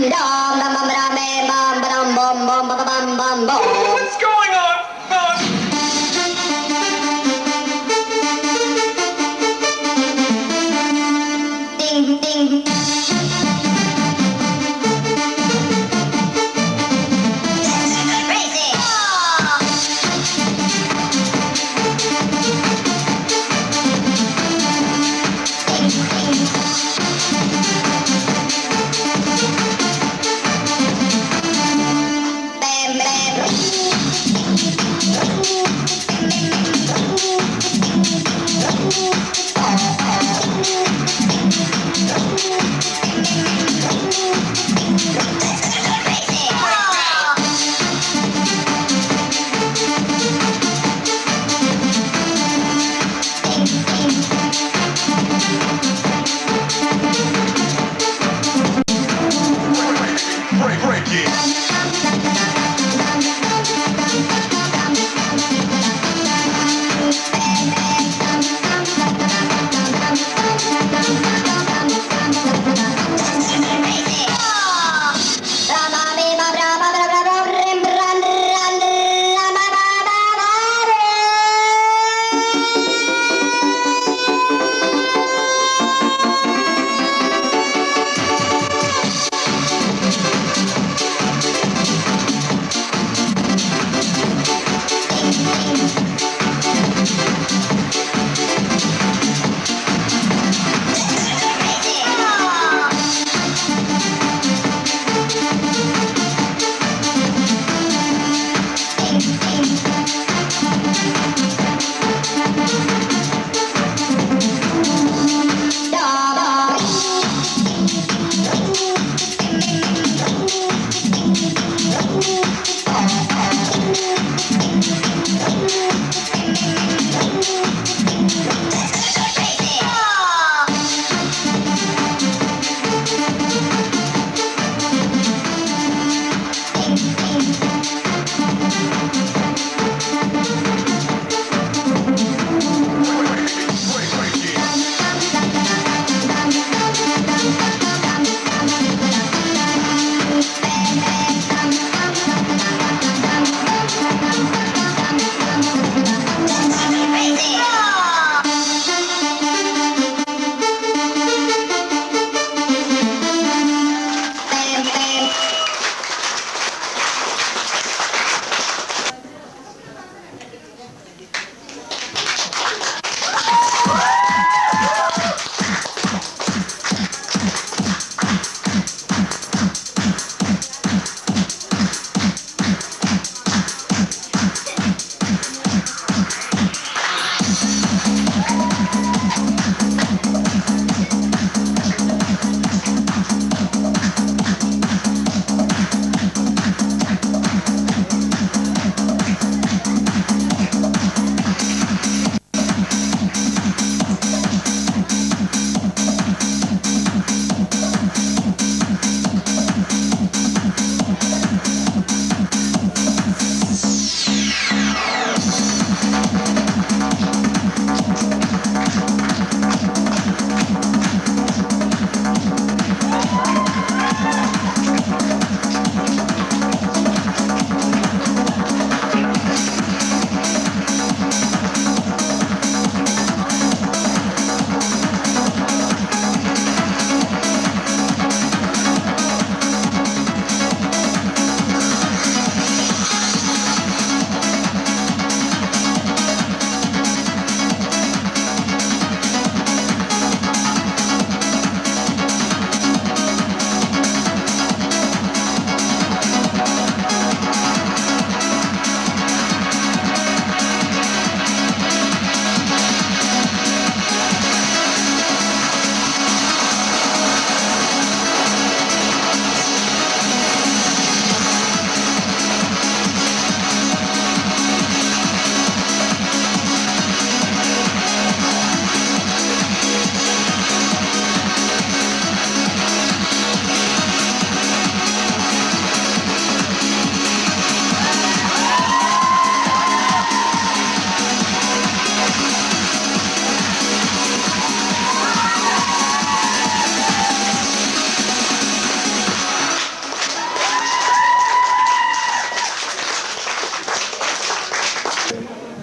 What's going on? Ding ding. Crazy. Bam bam.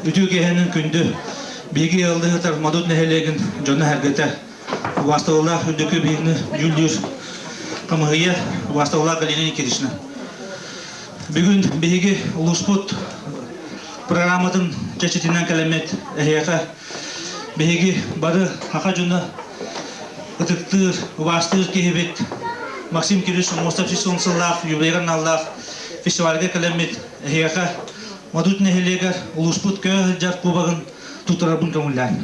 Үтүө киэһэнэн күндү биһиги ыалдыһытар Модут нэһилиэгин дьоно-сэргэтэ, убаастабыллаах үрдүкү биһигини дьүүллүүр хамыһыйа, убаастабыллаах Галина Никитична. Бүгүн биһиги улууспут программатын чэрчитинэн кэлэммит эһиэхэ биһиги бары саха дьоно ытыктыыр, убаастыыр киһибит Максим Кириллович Аммосов 110 сыллаах юбилейга аналлаах фестивальга кэлэммит эһиэхэ Модут нэһилиэгэр улууспут көһө сылдьар кубогын туттарарбын көҥүллээн.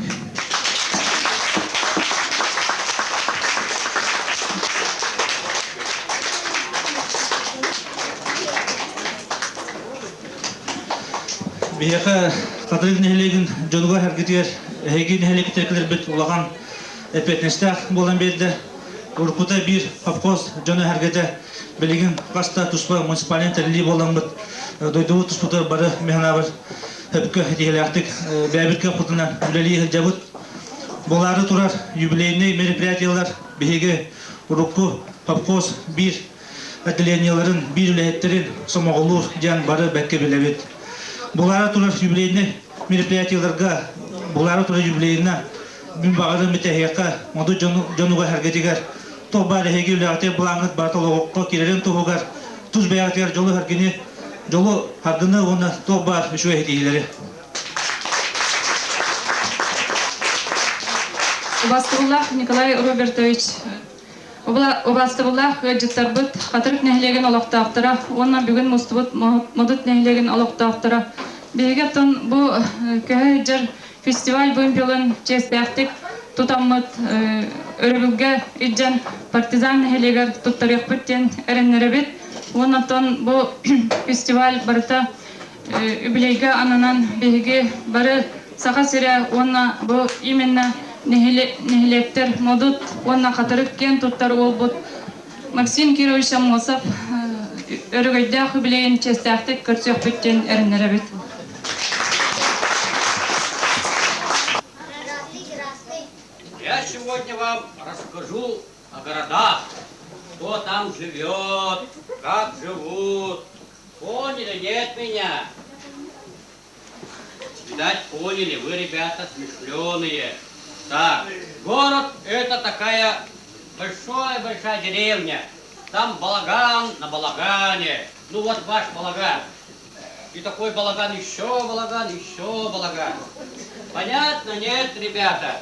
Биһиэхэ Хатырык нэһилиэгин дьонугар-сэргэтигэр эһиги нэһилиэккитигэр кэлэрбит улахан эппиэтинэстээх буолан биэрдэ. Уруккута биир совхоз дьоно-сэргэтэ билигин хас да туспа муниципальнай тэриллии буоламмыт дойдубут туспутугар бары мин сөпкө этиһилээхтик бэйэбит кыахпытынан үлэлии сылдьабыт. Буолаары турар юбилейный мероприятиелар биһиги урукку совхоз биир отделениеларын, биир үлэһиттэрин сомоҕолуур диэн бары бэркэ билэбит. Буолаары турар юбилейный мероприятиеларга буолаары турар юбилейна мин баҕарым этэһиэхэ моду дьонугар сэргэтигэр туох баар эһиги үлэҕитигэр былааҥҥыт барыта олоҕукка киирэрин туһугар тус бэйэҕитигэр дьолу-саргыны дьолу-саргыны уонна туох баар үчүгэй этиилэри. Убастыбыллаах Николай Робертович, убастыбыллаах ыалдьыттарбыт, Хатырык нэһилиэгин олохтоохторо уонна бүгүн мустубут Модут нэһилиэгин олохтоохторо. Биһиги оттон бу көһө сылдьар фестиваль вымпелын чиэстээхтик тутаммыт өрөбүлгэ илдьэн Партизан нэһилиэгэр туттарыахпыт диэн эрэннэрэбит. Уонна оттон бу фестиваль барыта үбүлүөйгэ ананан биһиги бары Саха сирэ уонна бу именно нэһилиэктэр Модут уонна Хатырык киэн туттар уолбут Максим Кирович Аммосов өрөгөйдөөх үбүлүөйүн чиэстээхтик көрсүөхпүт диэн эрэннэрэбит. Я сегодня вам расскажу о городах, кто там живет, как живут. Поняли, нет меня? Видать, поняли, вы, ребята, смышленые. Так, город – это такая большая-большая деревня. Там балаган на балагане. Ну вот ваш балаган. И такой балаган, еще балаган, еще балаган. Понятно, нет, ребята?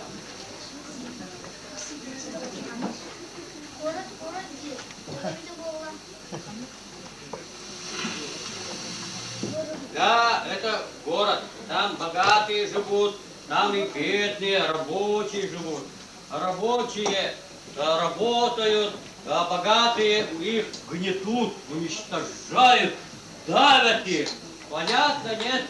Да, это город. Там богатые живут, там и бедные, рабочие живут. Рабочие работают, а богатые их гнетут, уничтожают, давят их. Понятно, нет?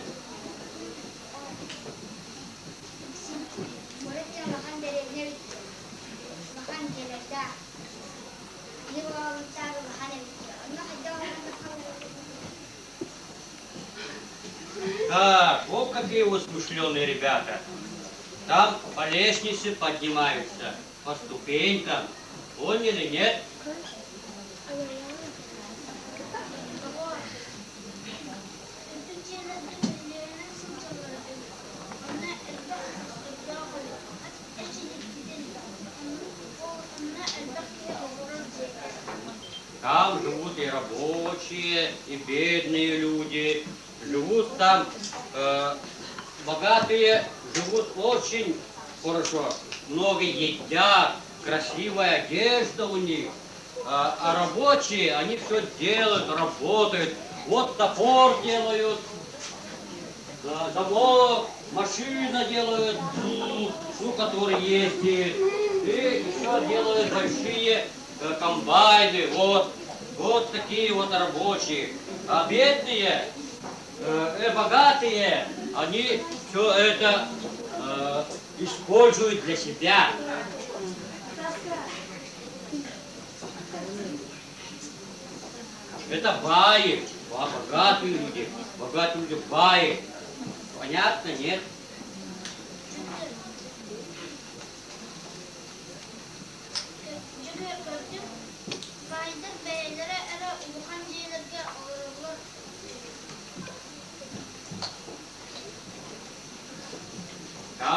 Так, вот какие вы смышленые ребята. Там по лестнице поднимаются, по ступенькам. Поняли, нет? Там живут и рабочие, и бедные люди. Живут там богатые, живут очень хорошо. Много едят, красивая одежда у них. А рабочие, они все делают, работают. Вот топор делают, замок, машина делают, ну, который ездит. И еще делают большие комбайны, вот. Вот такие вот рабочие. А бедные, богатые, они все это используют для себя. Это баи, богатые люди, баи. Понятно, нет?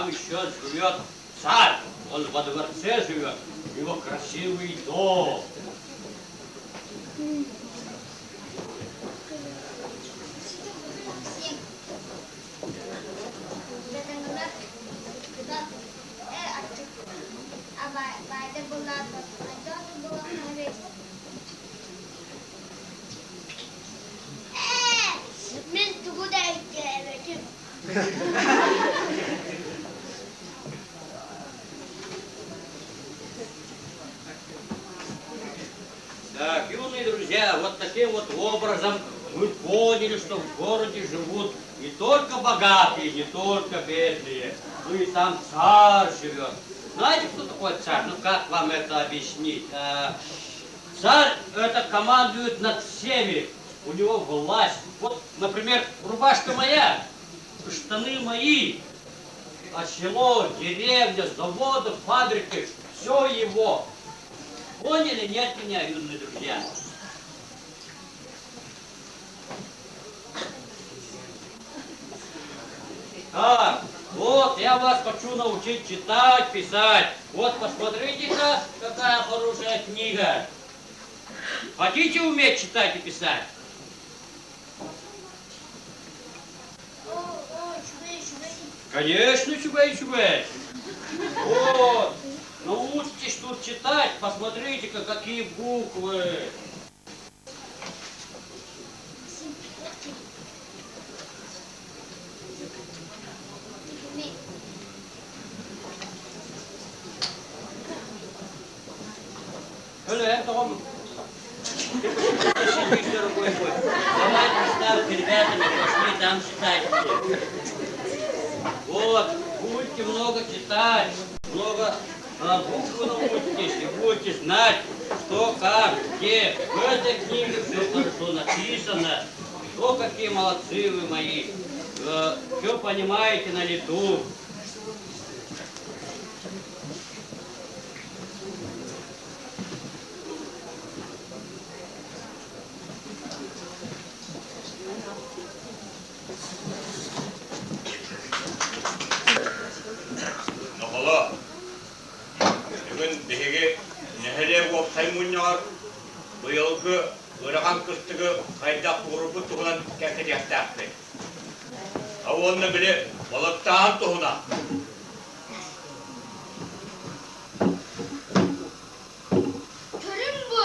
Там еще живет царь. Он во дворце живет. У него красивый дом. Так, юные друзья, вот таким вот образом мы поняли, что в городе живут не только богатые, не только бедные, но и там царь живет. Знаете, кто такой царь? Ну, как вам это объяснить? Царь это командует над всеми, у него власть. Вот, например, рубашка моя, штаны мои, а село, деревня, заводы, фабрики, все его. Поняли, нет меня, юные друзья? Так, вот я вас хочу научить читать, писать. Вот посмотрите-ка, какая хорошая книга. Хотите уметь читать и писать? Конечно, чубай, чубай. Вот, научитесь тут читать, посмотрите-ка, какие буквы. Ты дорогой мой. Давай представь ребятами, пошли там читать. Вот, будете много читать, много букв научитесь и будете знать, что, как, где. В этой книге все хорошо написано. О, какие молодцы вы мои. Все понимаете на лету. Нохоло, бүгүн биһиги нэһилиэк уопсай мунньаҕар быйылгы ыарахан кыстыгы хайдах уурбут туһунан кэпсэтиэхтээхпит. А уонна били балыктааһын туһунан. Көрүҥ бу!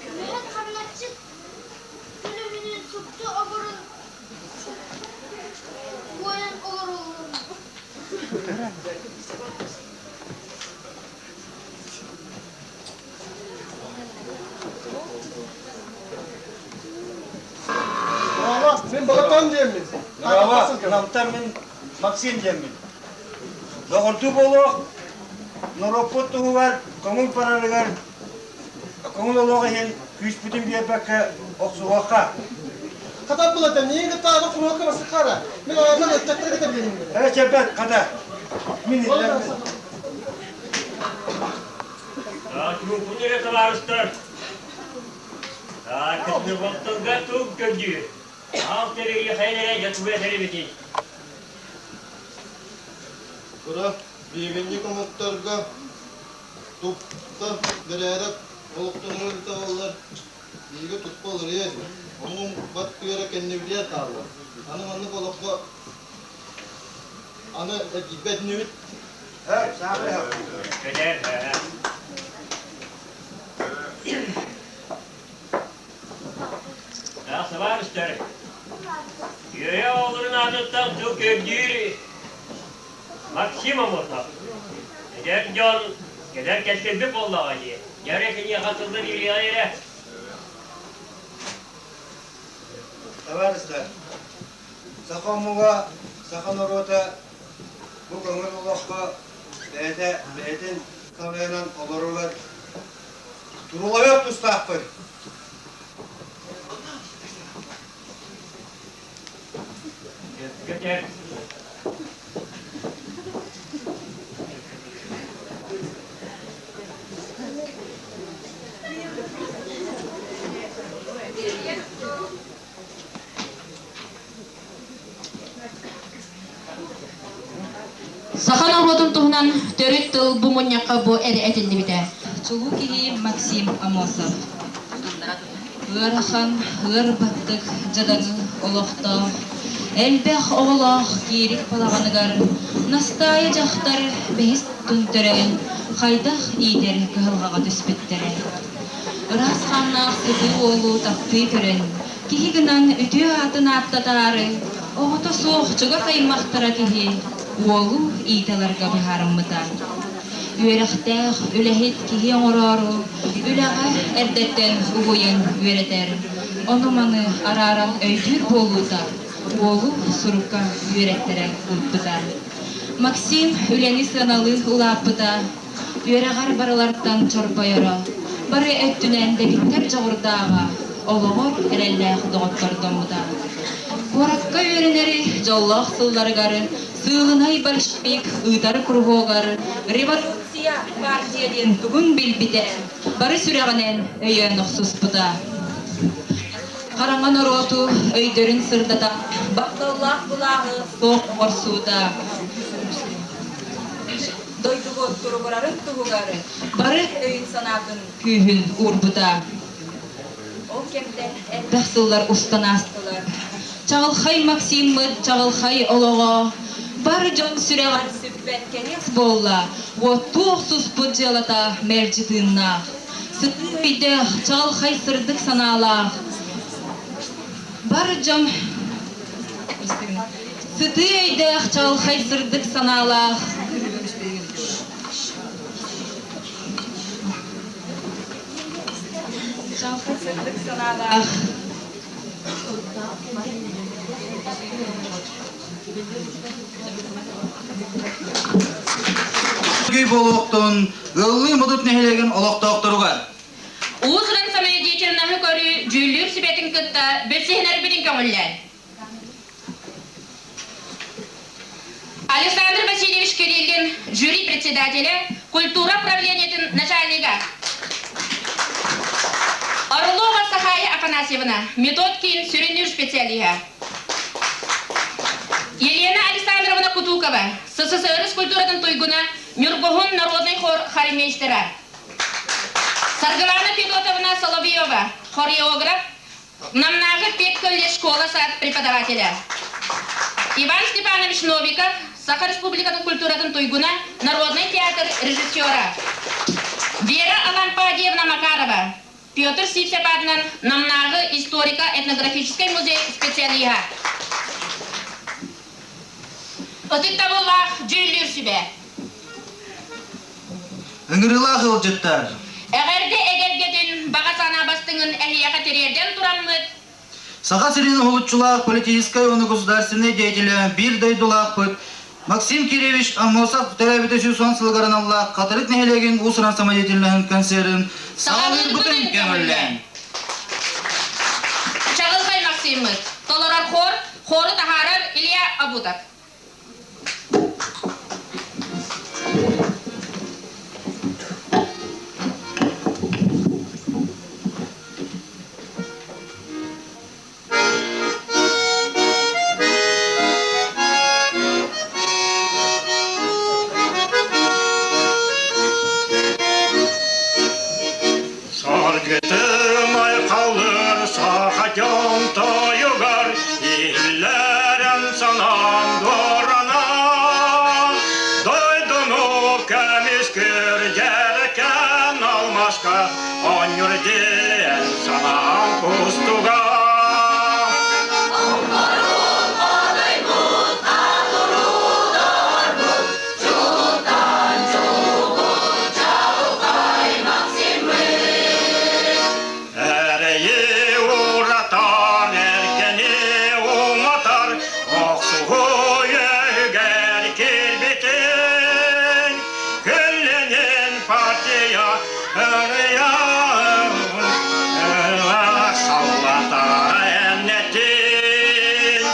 Көмөһүт хамначчыт күлүмүнүн супту оборон буойан олороллор. Мин Балатон диэммин. Браво! Намтан мин Максим диэммин. Доҕордуу буолуох, норуоппут туһугар, көҥүл барарыгар, көҥүл олох иһин күүспүтүн биэрбэккэ охсуһуохха. Хата булата, миигин кытта аны куруокка басыккара. Мин аҕабынан ыччаттары кытта билиним. Ээ, чэппэт, хата. Мин иллэҥмин. Чуукун эрэ табаарыстар. Кытныботтарга туг көрдүү. Аал тэриги хайа эрэ дьатуя тэрибитин. Тура, биһигинньик омуктарга тупта бэрээдэк олохтонор эбитэ буоллар, биһиги туспа уларыйа этибит. Омугум бат тыара кэннибитигэр хаалла. Аны маннык олоххо аны эргийбэт инибит. Кэлэр. Табаарыстар, үөһэ оҕолорун аатыттан тыл көрдүүр Максим Амосов. Эдэр дьон кэлэр кэскилбит буоллаҕа дии. Дьэ киниэхэ тыллар ириэҕэ эрэ. Табаарыстар, саха омуга, саха норуота бу көҥүл олоххо бэйэтэ бэйэтин салайынан олоругар туруулаһыах тустаахпыт. Көтөр. Саха норуотун туһунан төрүт тыл бу мунньахха бу эрэ этиллибитэ. Чулуу киһи Максим Аммосов. Ыарахан, ыар баттык дьадаҥы олохтоох, элбэх оҕолоох киирик балаҕаныгар Настаайа дьахтар бэһис тун төрөөн хайдах иитэр кыһалҕаҕа түспүттэрэ. Ыраас хааннаах сытыы уолу таптыы көрөн, киһи гынан үтүө аатын ааттатаары, оҕото суох чугас аймахтара киһи уолу иитэ ыларга быһаарыммыта. Үөрэхтээх, үлэһит киһи оҥороору, үлэҕэ эрдэттэн угуйан үөрэтэр, ону-маны арааран өйдүүр буолуута уолу сурукка үөрэттэрэ ыыппыта. Максим үлэни сыаналыы улааппыта, үөрэҕэр барылартан чорбойоро, бары өттүнэн дэгиттэр дьоҕурдааҕа, олоҕор эрэллээх доҕоттордоммута. Куоракка үөрэнэри дьоллоох сылларыгар сыылынай большевик ыытар куруһуогар революция партия диэн тугун билбитэ, бары сүрэҕинэн өйөөн охсуспута. Хараҥа норуоту өйдөрүн сырдата, батталлаах былааһы суох оҥорсуута. Дойдубут туругурарын туһугар бары өйүн-санаатын күүһүн уурбута. Ол кэмтэн элбэх сыллар устан аастылар. Чаҕылхай Максиммыт чаҕылхай олоҕо бар дьон сүрэҕэр сүппэт кэриэс буолла, уоттуу охсуспут дьыалата мэлдьи тыыннаах. Сытыы өйдөөх, чаҕылхай сырдык санаалаах бар дьон сытыы өйдөөх, чаҕылхай сырдык санаалаах Чаҕылхай сырдык санаалаах Күй буолуохтун ыаллыы Модут нэһилиэгин олохтоохторугар. Уус-уран самодеятельноһы көрүү дьүүллүүр сүбэтин кытта билсиһинэрбитин көҥүллээн. Александр Васильевич Кириллин, жюри председателя, культура управлениетын начальнига. Орлова Сахая Афанасьевна, метод киин сүрүннүүр специалиһа. Елена Александровна Кутукова, СССР культуратын туйгуна, Ньургуһун народный хор хормейстера. Саргылана Федотовна Соловьева, хореограф, Намнааҕы педколледж школа-сад преподавателэ. Иван Степанович Новиков, Саха Республикатын культуратын туйгуна, народнай театр режиссера. Вера Алампадьевна Макарова, Петр Сивцев аатынан Намнааҕы историко-этнографическай музей специалиһа. Ытыктабыллаах дьүүллүүр сүбэ. Ыҥырыылаах ыалдьыттар! Эҕэрдэ эгэлгэтин, баҕа санаа бастыҥын эһиэхэ тириэрдэн тураммыт, Саха сирин уһулуччулаах политическай уонна государственнай деятелэ, биир дойдулаахпыт Максим Кириллович Аммосов төрөөбүтэ 110 сылыгар аналлаах Хатырык нэһилиэгин уус-уран самодеятельноһын концерын саҕалыырбытын көҥүллээн! Чаҕылхай Максиммыт, толорор хор, хору таһаарар Илья Абутов. Саргытым айхаллыр саха дьон тойугар Иһиллэрэн санаам дуорана Дойдуну көмүскүр дьэрэкээн алмааска Оонньуур диэн санаам кустуга. Эрэйи уратан эргэни уматар охсуһуу үөһүгэр киирбитин Күллэнин партия ырыа саллата эмнэтин.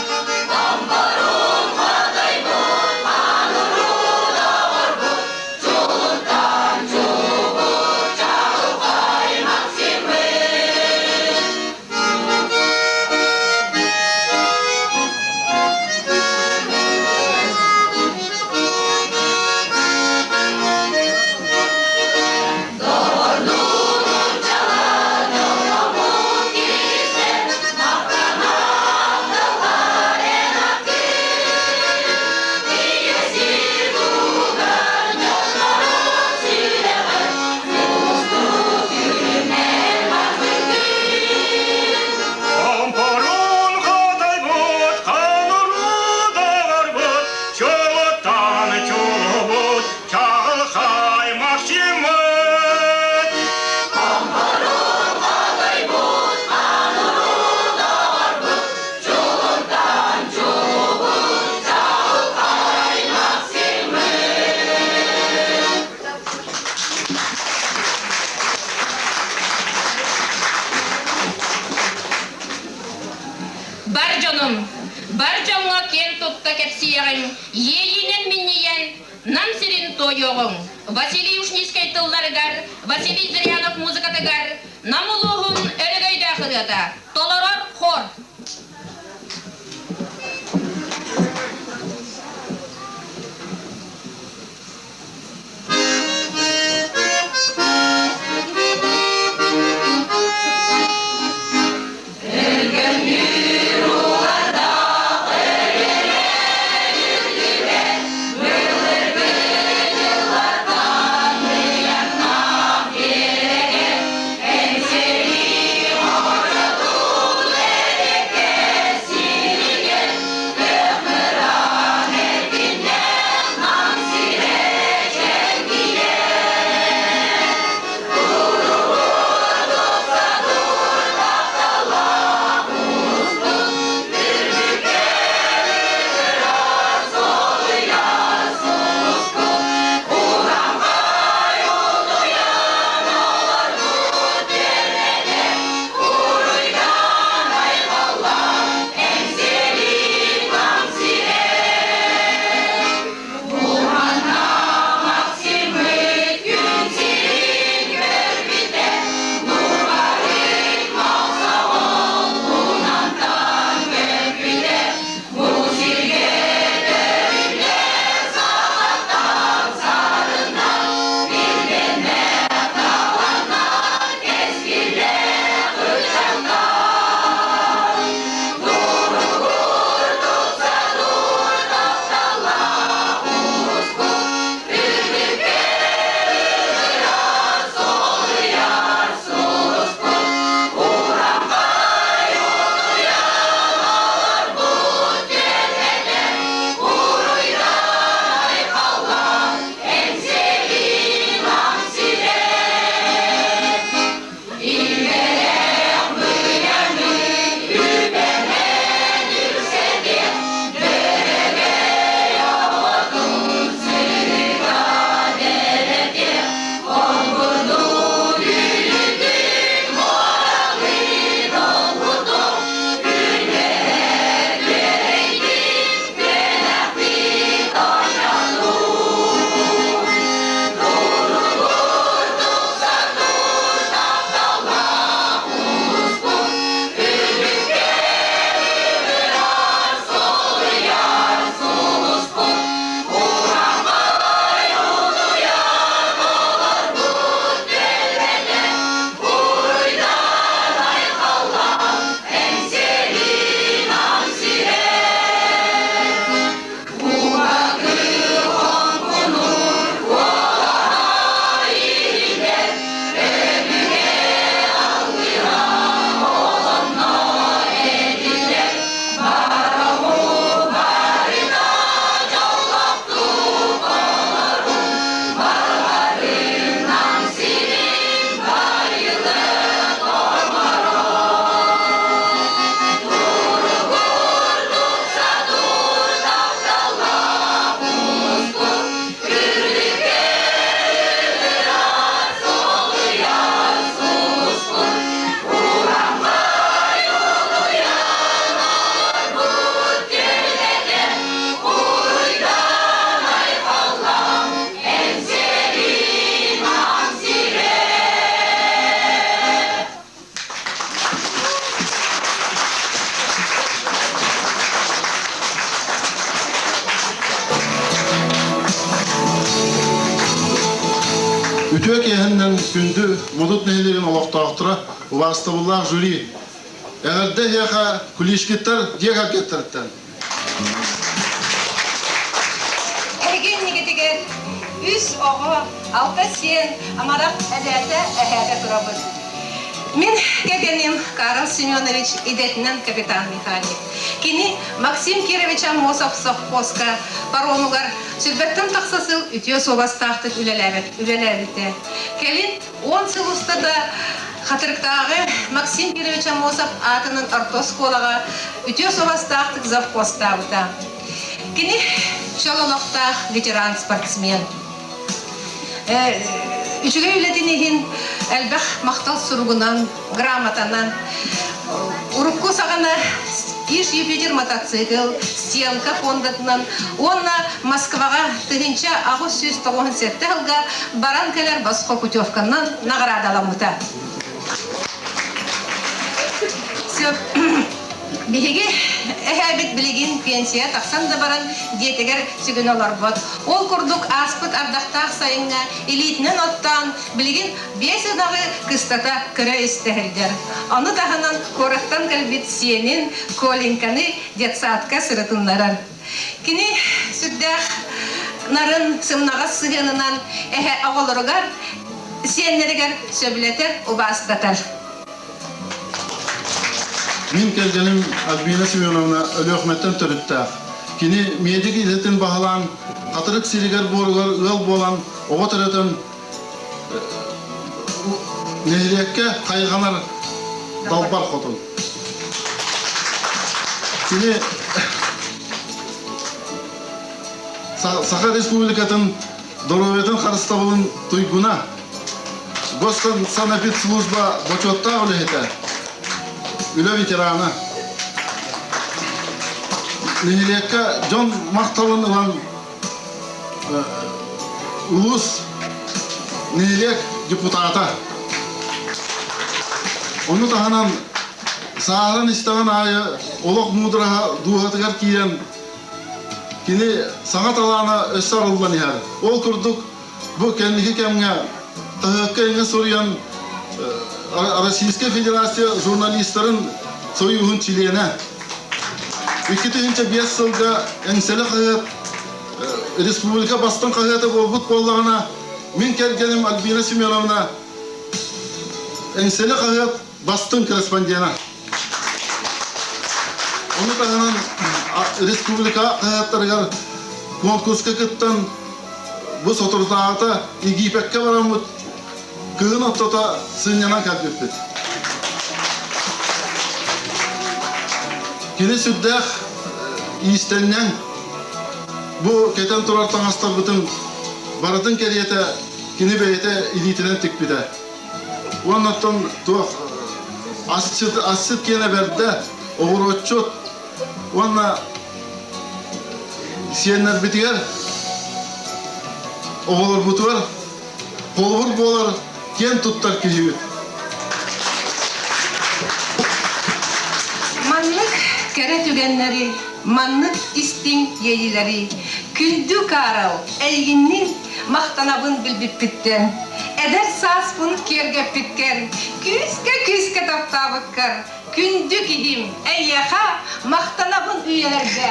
тутта кэпсиэҕиҥ, иэйиинэн минньийэн Нам сирин туойуоҕуҥ. Василий Ушницкай тылларыгар, Василий Зырянов музыкатыгар Нам улууһун өрөгөйдөөх ырыата толорор хор. Үтүө киэһэннэн күндү Модут нэһилиэгин олохтоохторо, убаастабыллаах жюри, эҕэрдэ эһиэхэ Кулишкиттар дьиэ кэргэттэриттэн. Эһиги иннигитигэр үс оҕо, алта сиэн, амарах эбээтэ, эһээтэ турабыт. Мин кэргэним Карл Семенович идэтинэн капитан-механик. Кини Максим Кирович Аммосов совхозка паромугар сүрбэттэн тахса сыл үтүө суобастаахтык үлэлээбитэ. Кэлин 10 сыл устата Хатырыктааҕы Максим Кирович Аммосов аатынан орто оскуолаҕа үтүө суобастаахтык завхозтаабыта. Кини чөл олохтоох ветеран-спортсмен. Үчүгэй үлэтин иһин элбэх махтал суругунан, грамотанан урукку саҕана Иш Юпитер мотоцикл, Стенка фондатынан уонна Москваҕа 1897 сылга баран кэлэр босхо путевканан наҕараадаламмыта. Биһиги эһээбит билигин пенсия тахсан да баран дьиэтигэр сүгүн олорбот. Ол курдук ааспыт ардахтаах сайыҥҥа илиитинэн оттоон, билигин биэс ынаҕы кыстата көрө-истэ сылдьар. Ону таһынан куораттан кэлбит сиэнин Коленьканы детсадка сырытыннарар. Кини сүрдээх нарын, сымнаҕас сыһыанынан эһэ оҕолоругар, сиэннэригэр сөбүлэтэр, убаастатар. Мин кэргэним Альбина Семеновна Өлүөхүмэттэн төрүттээх. Кини медик идэтин баһылаан, Хатырык сиригэр-буоругар ыал буолан, оҕо төрөтөн, нэһилиэккэ хайҕанар далбар хотун. Кини Саха Республикатын доруобуйатын харыстабылын туйгуна, Госсанэпидслужба бочуоттаах үлэһитэ, үлэ ветерана. Нэһилиэккэ дьон махталын ылан улуус нэһилиэк депутата. Ону таһынан сааһыран истэҕин аайы олох муудараһа дууһатыгар киирэн кини саҥа талаана өссө арыллан иһэр. Ол курдук бу кэнники кэмҥэ хаһыакка иҥэ суруйан Российскай Федерация журналистарын Союһун чилиэнэ. 2005 сылга Эҥсэлэ хаһыат республика бастыҥ хаһыата буолбут буоллаҕына, мин кэргэним Альбина Семеновна Эҥсэлэ хаһыат бастыҥ корреспондена. Ону таһынан республика хаһыаттарыгар конкурска кыттан бу соторутааҕыта Египеккэ бараммыт кыһын ортото сынньанан кэлбиппит. Кини сүрдээх иистэнньэҥ бу кэтэн турар таҥастарбытын барытын кэриэтэ кини бэйэтэ илиитинэн тикпитэ. Уонна оттон туох асчыт, асчыт киэнэ бэрдэ, оҕуруотчут уонна сиэннэрбитигэр, оҕолорбутугар холобур буолар киэн туттар киһибит. Маннык кэрэ түгэннэри, маннык истиҥ иэйиилэри күндү Карл, эйигинниин махтанабын билбиппиттэн, эдэр сааспын киэргэппиккэр, күүскэ-күүскэ таптаабыккар, күндү киһим, эйиэхэ махтанабын үйэлэргэ.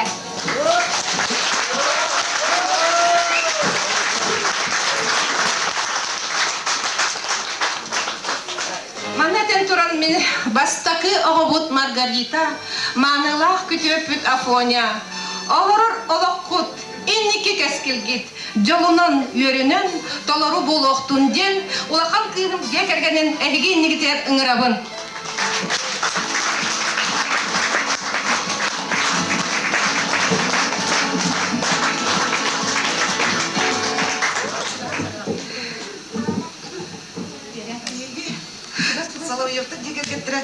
Манна этэн туран мин бастакы оҕобут Маргарита, маанылаах күтүөппүт Афоня, олорор олоххут, инники кэскилгит дьолунан, үөрүнэн толору буолуохтун диэн улахан кыыһым дьиэ кэргэнин эһиги иннигитигэр ыҥырабын. Соловьевтар дьиэ кэргэттэрэ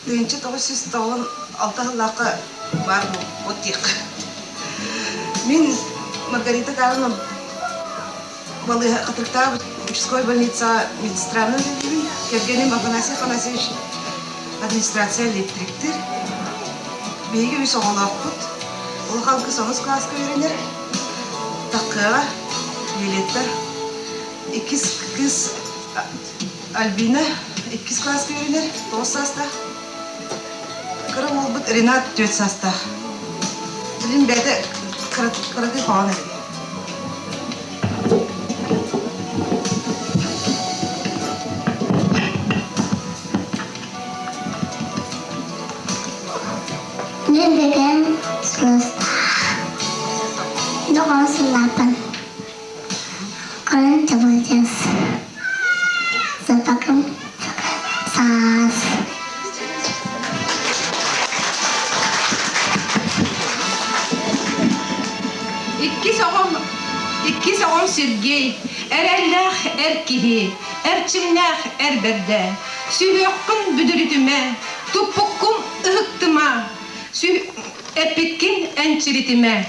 1996 сыллаахха баар буолбут диэххэ. Мин Маргарита Карловна балыыһа Хатырыктаах участковай больницаҕа медсестранан үлэлиибин. Кэргэним Афанасий Афанасьевич администрация электриктир. Биһиги үс оҕолоохпут. Улахан кыыс онус кылааска үөрэнэр. Таккыаҕа Виолетта. Иккис кыыс Альбина иккис кылааска үөрэнэр, тоҕус саастаах. Кыра уолбут Ренат түөрт саастаах. Билин бэйэтэ кыракый хоһоон эбит. Мен бэкэм Доҕор сыллааппын. Көрөн табылдьас. Запакым саас. Иккис оҕом, иккис оҕом Сергей, эрэллээх эр киһи, эрчимнээх эр бэрдэ. Сүһүөххүн бүдүрүтүмэ, туппуккун ыһыктыма. Эппиккин энчиритимэ.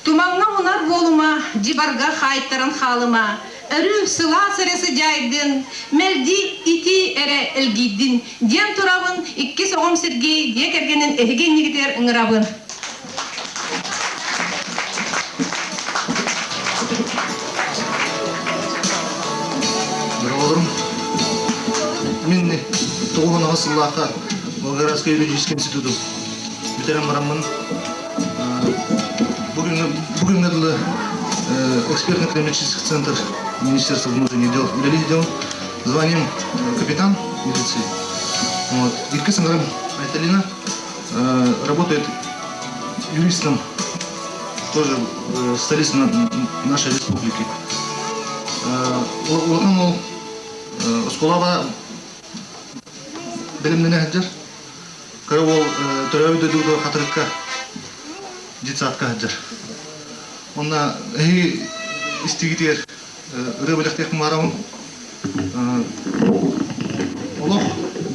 Тумаҥҥа мунар буолума, дьыбарга хаайтаран хаалыма, өрүү сылаас эрэ сыдьаайдын, мэлдьи итии эрэ илгийдин диэн турабын, иккис оҕом Сергей дьиэ кэргэнин эһиги иннигитигэр ыҥырабын. Дороголорум, мин тоҕуһун сыллаахха Волгоградскай юридический институту бүтэрэн бараммын бүгүҥҥэ дылы экспертно-экономический центр Министерства внутренних дел үлэлии дел званием капитан милиции. Вот. Икки саҥарым Айталина работает юристом тоже в столице нашей республики. Улахан ол оскуолаҕа бэлэмнэнэ сылдьар. Кыра уол төрөөбүт дойдугар Хатырыкка детсадка сылдьар. Онно эһиги истигитигэр ырыа бэлэхтиэхпин баҕарабын. Олох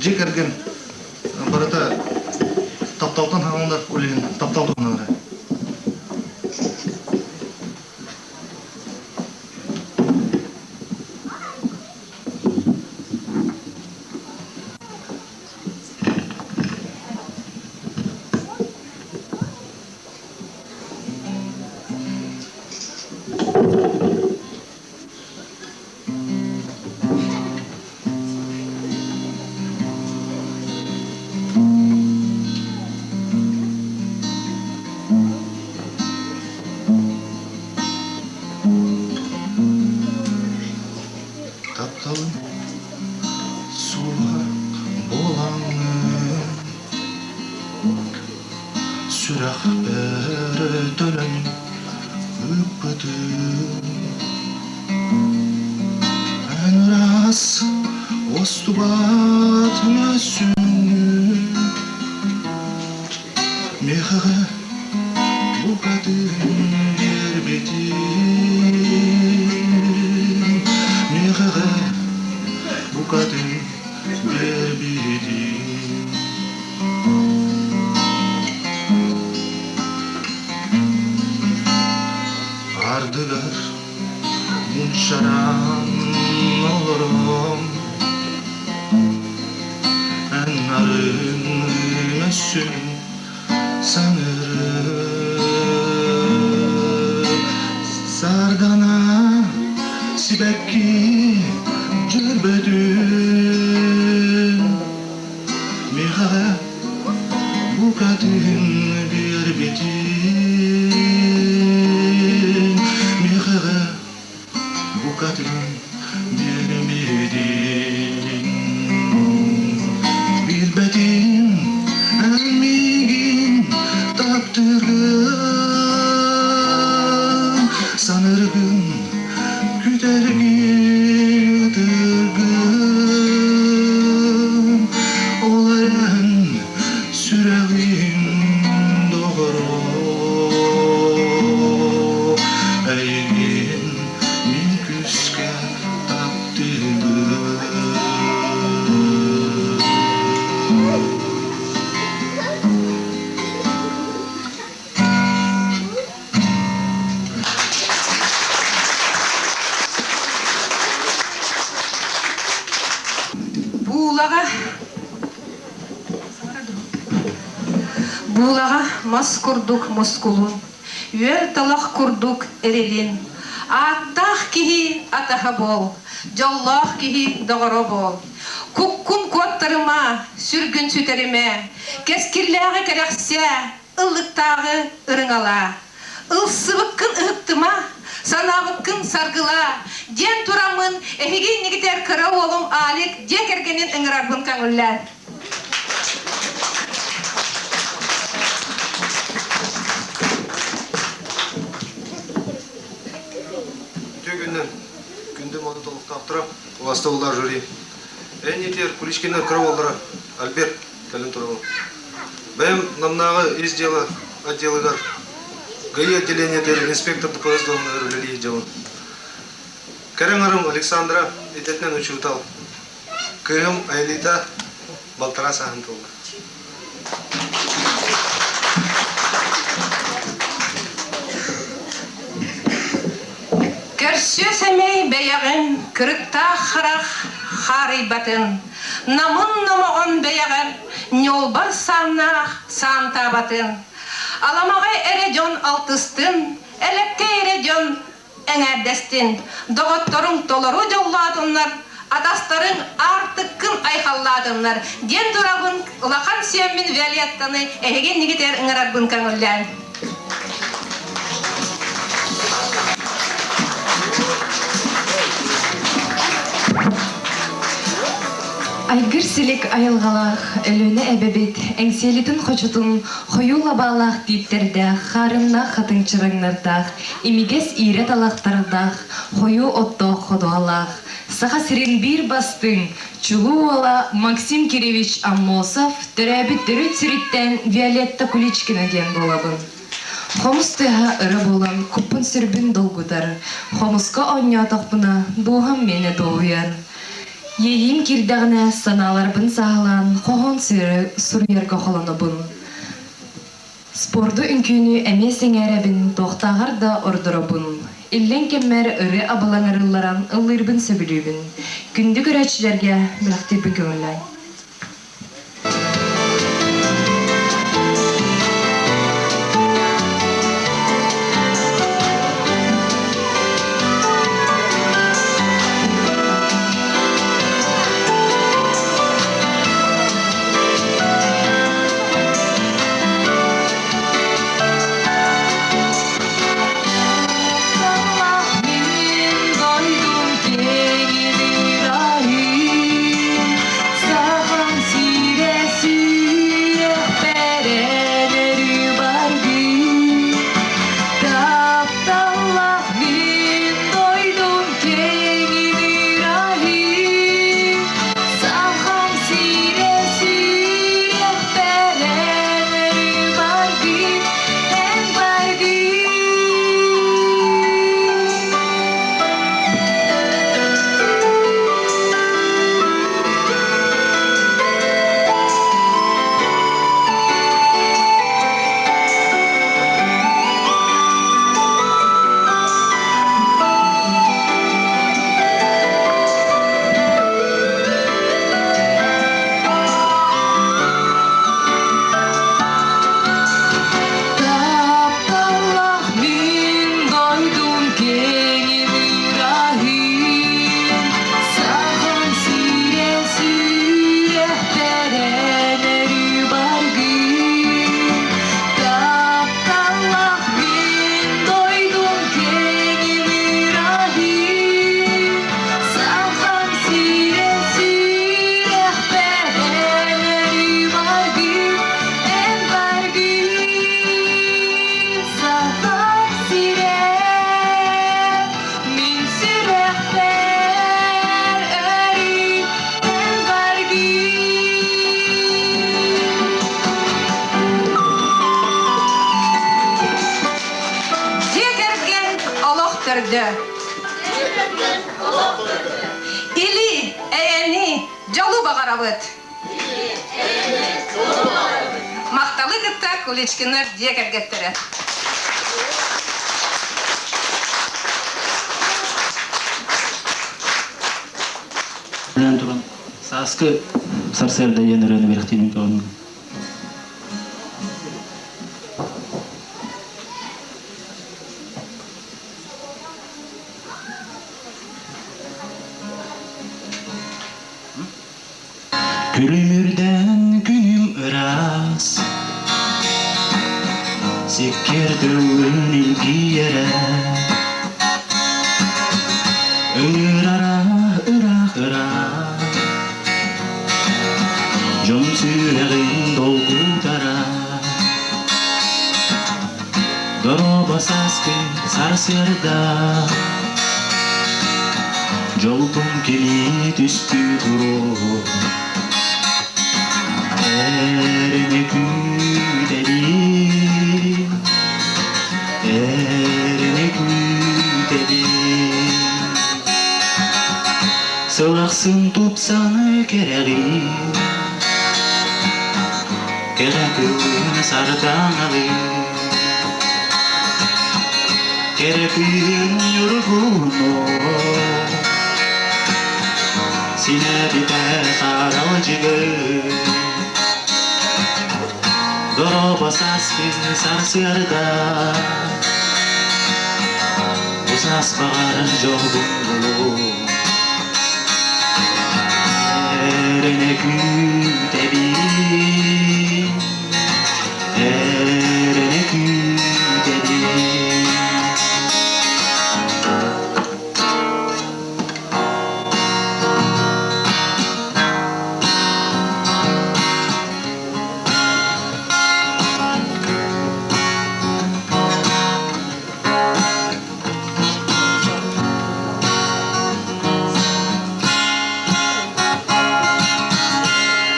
дьиэ кэргэн барыта тапталтан хааланар, ол иһин таптал туһунан эрэ. Тапталым Сууһа буолаҥҥын Сүрэхпэр төлөн ыыппытым Эн ыраас уостубат мөссүөҥҥүн Миэхэҕэ букатын биэрбитим Миэхэҕэ букатын биэрбитим Ардыгар мунчаран олором Эн нарын өссүн санырым Сардана сибэкки дьөрбөтүн Миэхэҕэ букатын биэрбитин Миэхэҕэ букатын биэрбитин Билбэтим эн миигин таптыыргын Саныыргын күтэргин ытыргын Ол эрэн сүрэҕим доҕоро Эйигин мин күүскэ таптыыбын. Буулаҕа Буулаҕа мас курдук мускулун, үөр талах курдук эрилин. Ааттаах киһи атаһа буол, дьоллоох киһи доҕоро буол. Куккун куоттарыма, сүргүн сүтэримэ, кэскиллээҕи кэрэхсээ, ыллыктааҕы ырыҥалаа. Ылсыбыккын ыһыктыма, санаабыккын саргылаа, диэн тураммын эһиги иннигитигэр кыра уолум Алик дьиэ кэргэнин ыҥырарбын көҥүллээн. Үтүө күннэн күндү модут олохтоохторо, убастабыллаах жюри. Эн итиэр Куличкиннар кыра уоллара Альберт кэлэн турабын. Бэйэм Намнааҕы ис дьыала отделыгар ГАИ отделениетыгар инспектор ДПС дуоһунаһыгар үлэлии сылдьабын. Кэрэ аҥарым Александра идэтинэн учуутал. Кыыһым Айлита балтараа сааһын туолла. Көрсүө сэмэй бэйэҕин кырыктаах харах хаарыйбатын, намын номоҕон бэйэҕэр ньуолбар сааннаах саантаабатын, аламаҕай эрэ дьон алтыстын, элэккэй эрэ дьон эҥээрдэстин, доҕотторуҥ толору дьоллоотуннар, атастарыҥ аартыккын айхаллаатыннар диэн турабын улахан сиэммин Виолеттаны эһиги иннигитигэр ыҥырарбын көҥүллээн. Айгыр силик айылҕалаах Өлүөнэ эбэбит Эҥсиэлитин хочотун хойуу лабаалаах тииттэрдээх, хаарыннаах хатыҥ чараҥнардаах, имигэс иирэ талахтардаах, хойуу оттоох ходуһалаах, Саха сирин биир бастыҥ, чулуу уола Максим Кириллович Аммосов төрөөбүт төрүт сириттэн Виолетта Куличкина диэн буолабын. Хомус тыаһа өрө буолан куппун-сүрбүн долгутар, хомуска оонньоотохпуна дууһам миэнэ дуоһуйар. Иэйиим киирдэҕинэ санааларбын сааһылаан хоһоон суруйарга холонобун. Спорду үҥкүүнү эмиэ сэҥээрэбин, туохтааҕар да ордоробун. Иллэҥ кэммэр ырыа абылаҥар ылларан ыллыырбын сөбүлүүбүн. Күндү көрөөччүлэргэ бэлэхтиирбин көҥүллээҥ. Тапталлах мин дойдум киэҥин Сахам сирэ сүрэхпэр баргын, эн баргын. Тапталлах мин дойдум киэҥин ыраһын, Сахам сирэ сүрэхпэр өрүү баргын. Тапталлах мин дойдум киэҥин ыраһын, Сахам сирэ сүрэхпэр өрүү баргын, эн баргын. Сахам сирэ мин сүрэхпэр өрүү эн баргын. Дьиэ кэргэн олох төрдө. Или эйэни дьолу баҕарабыт. Махталы кытта Куличкиннар дьиэ кэргэттэрэ. Билэн туран, сааскы сарсыарда диэн ырыаны бэлэхтиирин көҕүлүүбүн. Күлүмүрдэн күнүм ыраас, Сиккиэр тыллыын илгийэрэ, Ыҥырара ыраах-ыраах, Дьон сүрэҕин долгутара. Дорообо сааскы сарсыарда, Дьолбун кини түстүү туруо. Эрэнэ күүтэбин, эрэнэ күүтэбин. Сыл ахсын тупсан кэрэҕин, Кэрэ кыыс сардаҥалыы. Кэрэ кыыһын ньургуну Синэбитэ харалдьыгы Дорообо сааскы сарсыарда Бу саас баҕар дьолбун булуо Эрэнэ күүтэбин Эрэнэ күүтэбин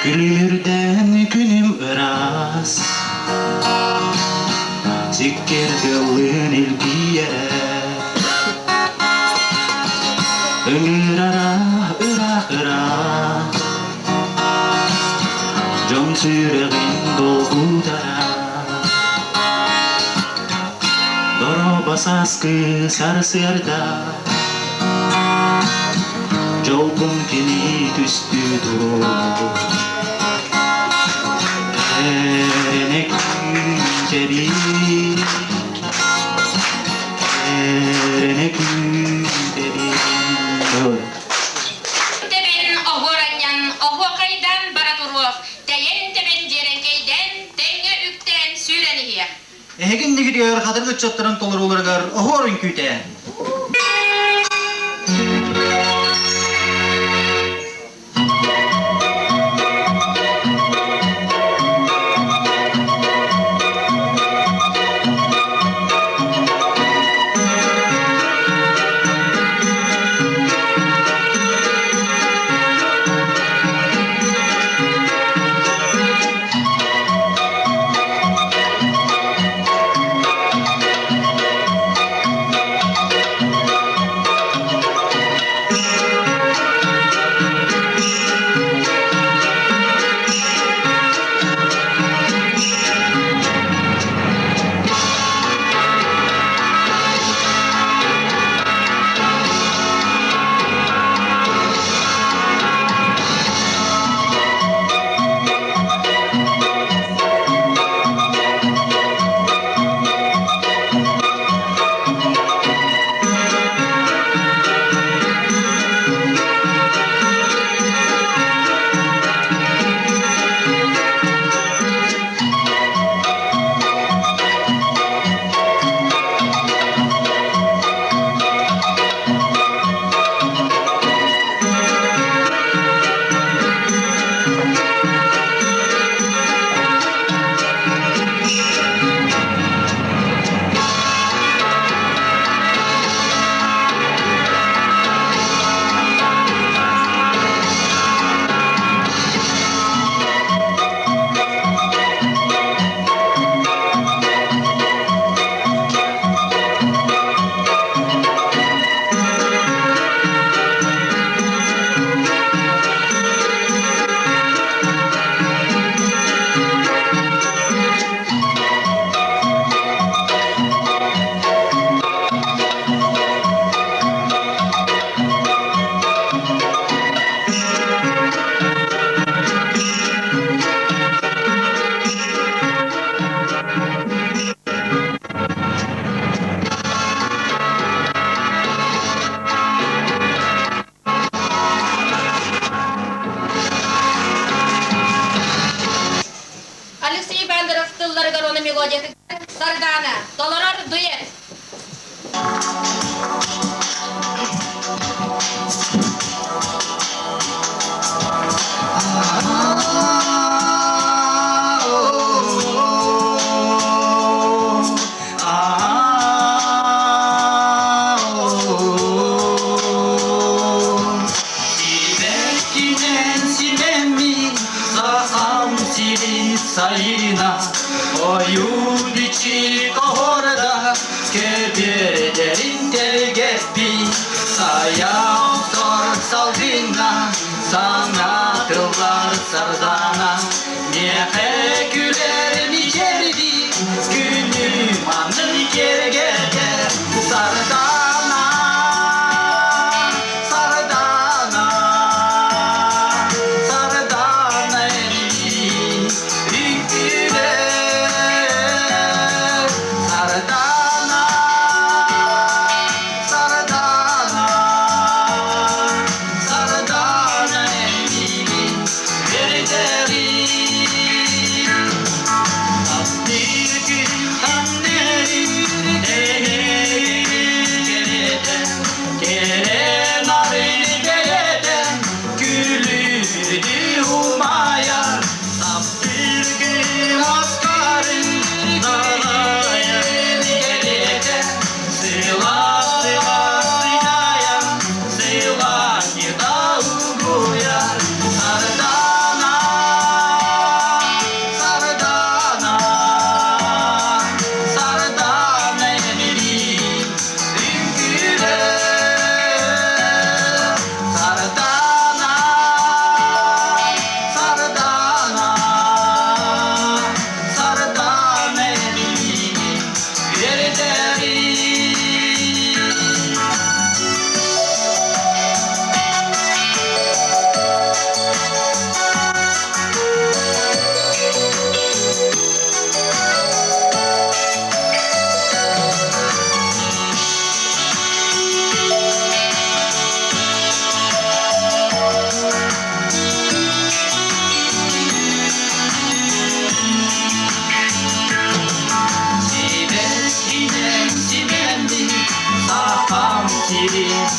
Күлүмүрдэн күнүм ыраас, Сиккиэр тыаллыын илгийэрэ. Ыҥырара ыраах-ыраах, Дьон сүрэҕин долгутара. Дорообо сааскы сарсыарда, Дьолгун кини түстүү туруо. Эрэнэ күүтэбин, эрэнэ күүтэбин. Тэбэн оһуоранньан, оһуохайдаан бара туруох, тэйэн тэбэн дьиэрэҥкэйдээн, тэҥҥэ үктээн сүүрэн иһиэх. Эһиги иннигитигэр хатырык ыччаттарын толорууларыгар оһуор үҥкүүтэ. Алексей Бандеров тылларыгар уонна мелодиятыгар Сардаана толорор дуэт. Сибэккинэн симэммин сахам сирин сайына Ойуу-бичик оһуорда кэбиэдэрин тэлгэппин Сайа охсор салгыҥҥа саҥа тыллар сардаана Миэхэ күлэр мичээрдии күнү маннык киэргэтэр.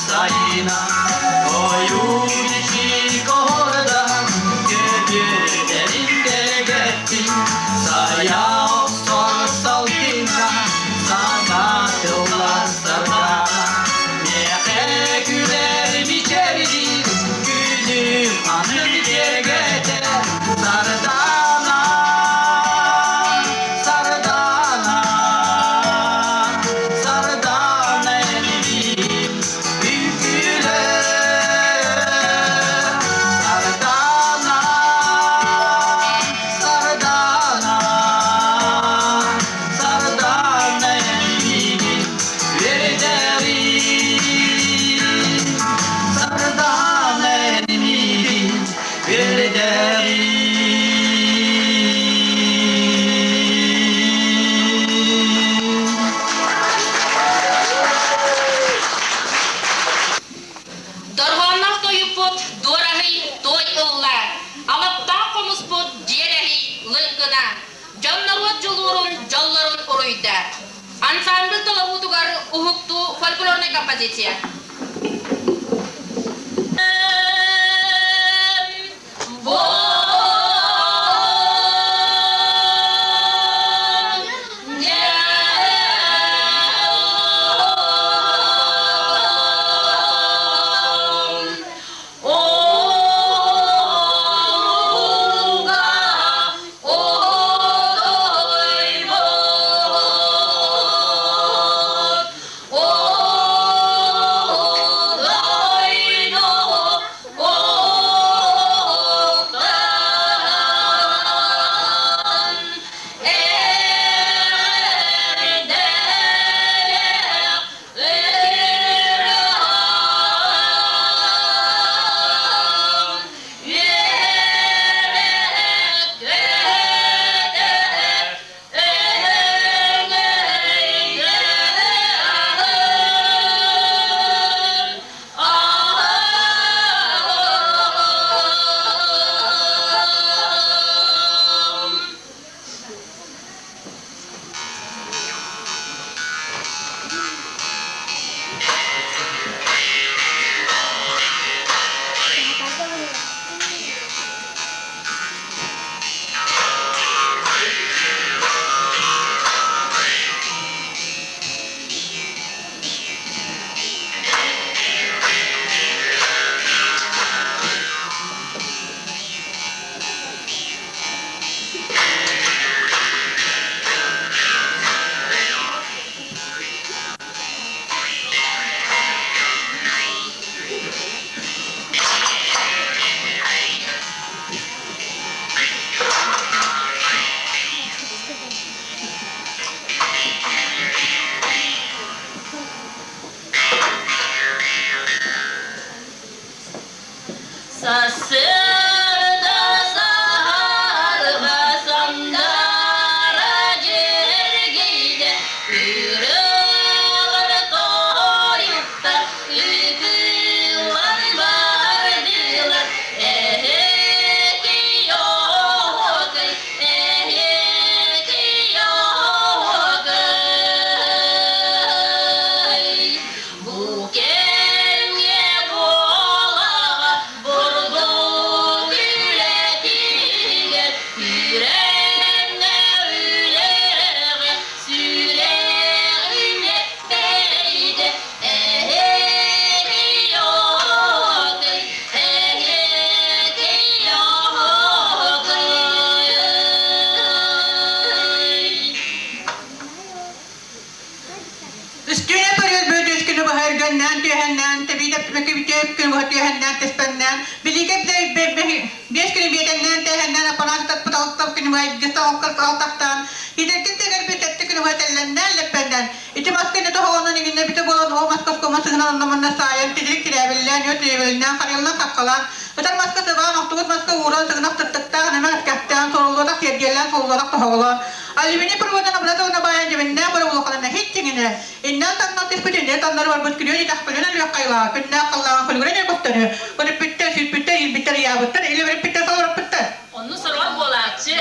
Сайына Ойуу-бичик оһуордан Көбүөрдэрин тэлгэттин Сайа охсор салгынна Саҥа тыллар сардаана Миэхэ күлэр мичээрдиир Күнүм аны киэргэтэ Сардаана Сардаана Сардаана элбиир Үҥкүүлэр Сардаана Сардаана Сардаана эйигин үөрдэрин Сардаана эйигин үөрдэрин Дорҕоонноох тойукпут дуораһый той ылла, алыптаах хомуспут дьиэрэһий лыҥкына, дьон-норуот дьулуурун дьоллорун уруйда. Ансамбль толоруутугар уһуктуу фольклорнай композиция. Сарсыарда саһарга сандара дьэргэйдэ, Күрүөҕэр тойуктар ытыылар бардылар, Эһэкий оһуокай, эһэкий оһуокай. Бу кэмҥэ буолаҕа бурдук үлэтигэр үрэҥҥэ үлэҕэ сүрэҕин эппэйдэ эһэги оһокый эһэги оһокый. Үстүүнэ көрүөл бөөдүс күнү быһа өргөннөөн, түөһэннээн, тэбиитэ бүтэп күнү быһа түөһэннээн, тэспэннээн, билиигэ биэс күнү биэтэннээн, тээһэннээн, аппараат таппыт алтап күнү быһа илгистэ алтахтаан, иитэркин тэгэрбит сэттэ күнү быһа тэллэннээн, лэппэннээн, ити мас күнү тоһоҕонон иҥиннэ бүтэ буолан, ол маска оскуома сыһынан онно-манна саайан, титирик тирээбиллээн, үөт тирээбилинээн, харыйаллан хаххалаан, ытар маска сыбаан, охтубут маска ууран, сыгынах тыттыктаах, нэмэ эскэхтээн, суруллуотах сиэргиэллээн, суллуотах тоһоҕолоон, Алюминий проводан обратовна баайан дьэбиннээх бары улаханына хит-тиҥинэ, иннээн таҥнал түспүт иннэ таннары барбыт күнүөн итэхпилин өлүөх хайылаҕа күннээх халлааҕын күлүгүрэн өргөстөрү, көрүппүттэр, сүүрпүттэр, иирбиттэр, ыйаабыттар, илэ бэриппиттэр, салыраппыттар. Онну сороҕор буолааччы.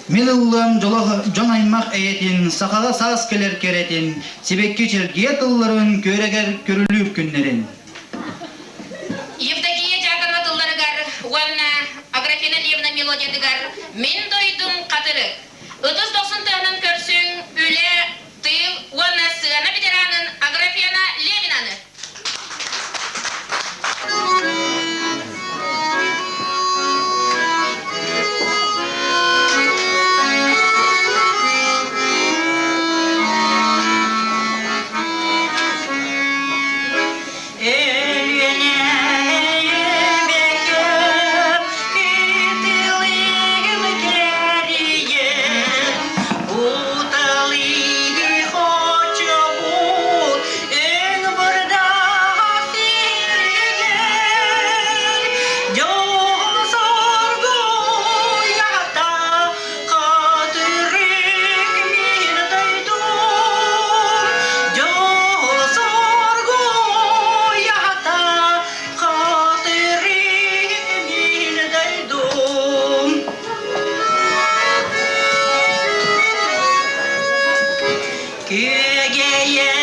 Мин ыллыам дьон аймах эйэтин, сахаҕа саас кэлэр кэрэтин, сибэкки чэлгийэ тылларын, күөрэгэр көрүлүүр күннэрин. Евдокия Дьяконова тылларыгар уонна Аграфена Левна мелодиятыгар «Мин дойдум хатырык». Ытыс дохсун тыаһынан көрсүҥ, үлэ, тыыл уонна сыана ветеранын Аграфена Левинаны. Күөгэйэ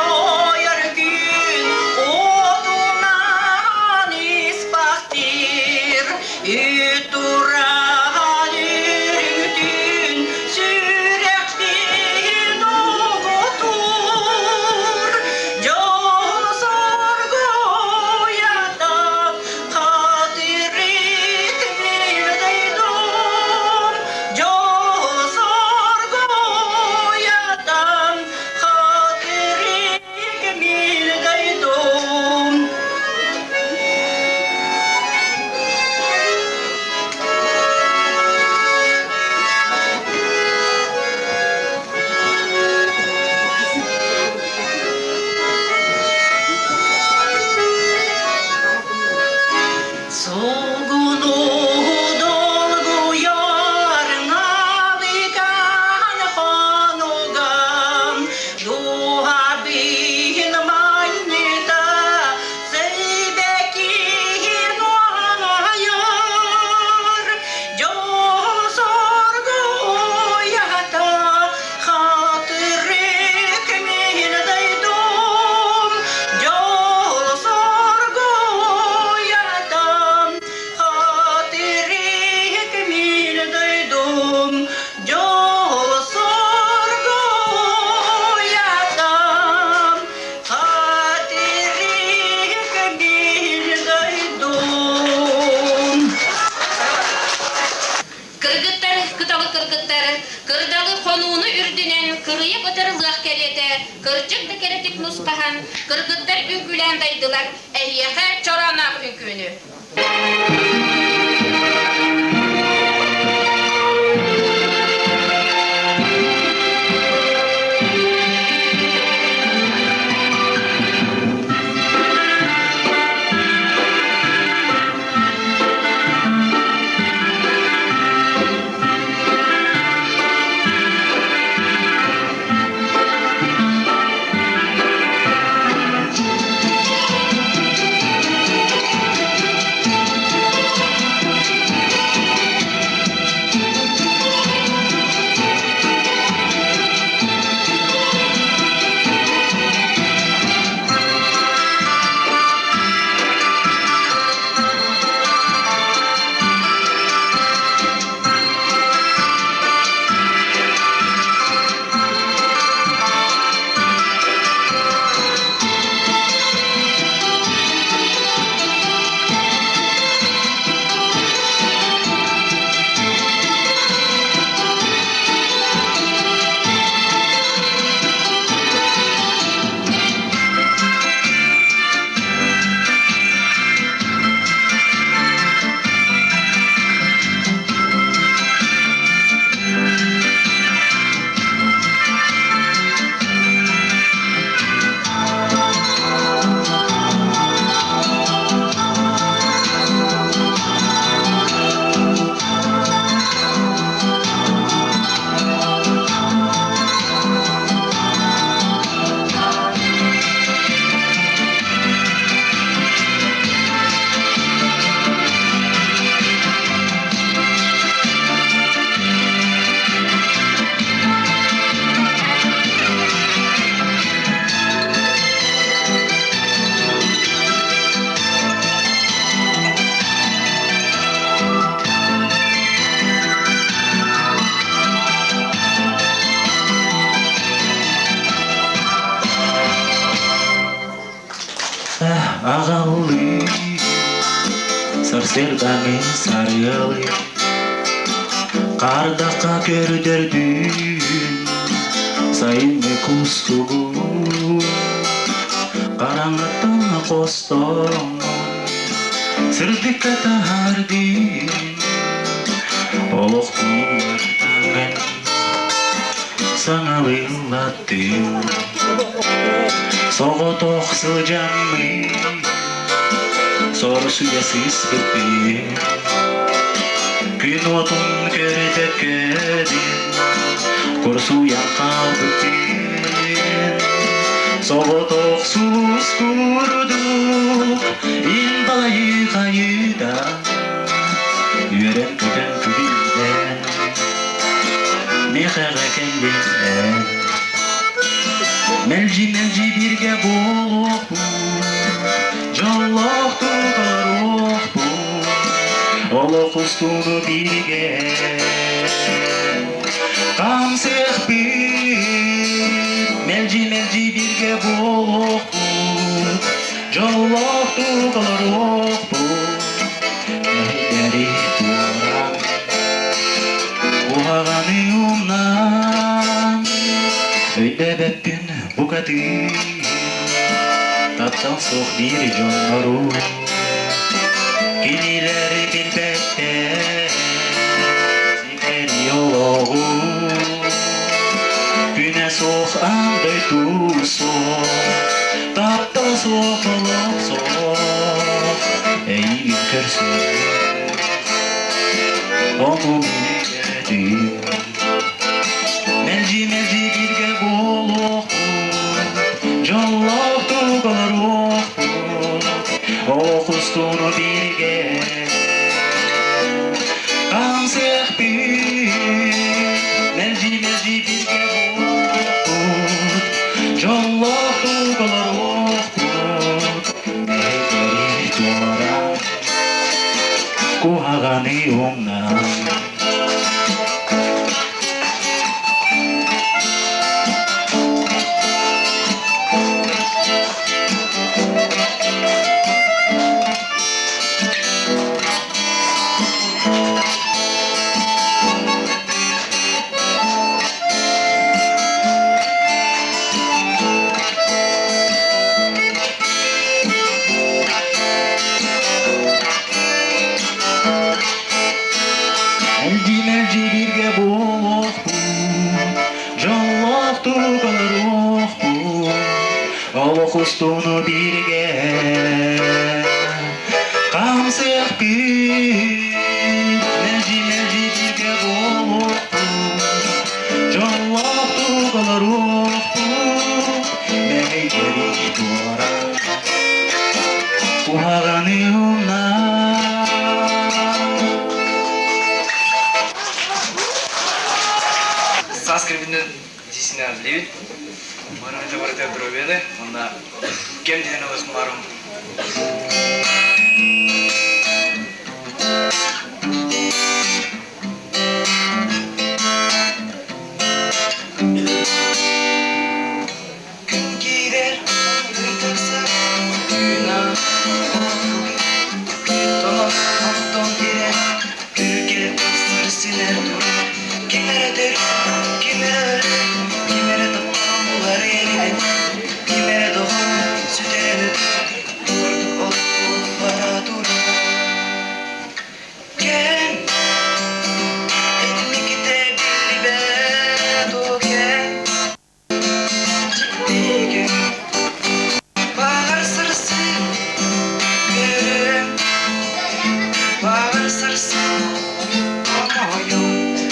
ойор күн отунан испахтир, Үтуран үрүтүн сүрэхпин угутур, Дьон соргуйатан хатырык милдейдум, Дьол соргуйатан хатырык милдейдум. Солгуну долгуйар налыган хонуган, Дуһабыын манньыта сибэкиин уһанайар, Дьол соргуйата хатырык мин дойдум, Дьол соргуйата хатырык мин дойдум, Дьол соргуйатам хатырык мин дойдум. Кыргыттар, кыталы кыргыттар, кырдалы хонууну үрдүнэн кырыйа көтөр лыах кэриэтэ, кырдьык да кэрэтик нусхаһан, кыргыттар үҥкүүлээн дайдылар, эһиэхэ чороонноох үҥкүүнү. Сырдаҥы сарыалы Хардахха көрдөрдүн Сайыҥҥы кустугун Хараҥаттан хостоон Сырдыкка таһаардын Олохтууртан Саҥалыыллаттын Соҕотох сылдьаммын Сорсуйа сыспыппын Күн уотун көрбөккөбүн Курсуйан хаалбыппын Соҕотох сулус курдук Ил балайы хайыта Үөрэн-көтөн күлүллэн Миэхэҕэ кэллин эн Мэлдьи-мэлдьи бииргэ буолуохпут, дьоллоохтук олоруохпут, олох устуну бииргэ Хамсыахпыт, мэлдьи-мэлдьи бииргэ буолуохпут, дьоллоохтук олоруохпут, мэһэйдэри туораан, куһаҕаны умнан, өйдөөбөппүн букатын, таптал суох диир дьоннору, кинилэри билбэттэр, ситэри олоҕу, күнэ суох аан дойду суох, таптал суох олох суох, эйигин көрсөр, ону билбэтим. Мэлдьи-мэлдьи бииргэ буолуохпут, дьоллоохтук олоруохпут, олох устуну бииргэ Хамсыахпыт, мэлдьи-мэлдьи бииргэ буолуохпут, дьоллоохтук олоруохпут, эйгэри туораан, куһаҕаны умнан. Мэлдьи-мэлдьи бииргэ буолуохпут, дьоллоохтук олоруохпут, олох устуну бииргэ Хамсыахпыт, мэлдьи-мэлдьи бииргэ буолуохпут, дьоллоохтук олоруохпут, мэһэйдэри туораан, куһаҕаны умнан. Саас кирбинен дисинен билебит. Барыны барыта дробены, онна кем ден алыс марым. Күн киирэр, ый тахсар, күн Тонон, онтон ирэ, күргэ тахсар синэр турар. Ким эрэ төрүүр, ким эрэ өлөр, ким эрэ таптаан булар эрин, ким эрэ доҕор сүтэрэн өтөр, курдук олох бара турар. Кэм инникитэ биллибэт о кэм дьиктигэ баҕар сарсын көрүөм, баҕар сарсын хомойуом.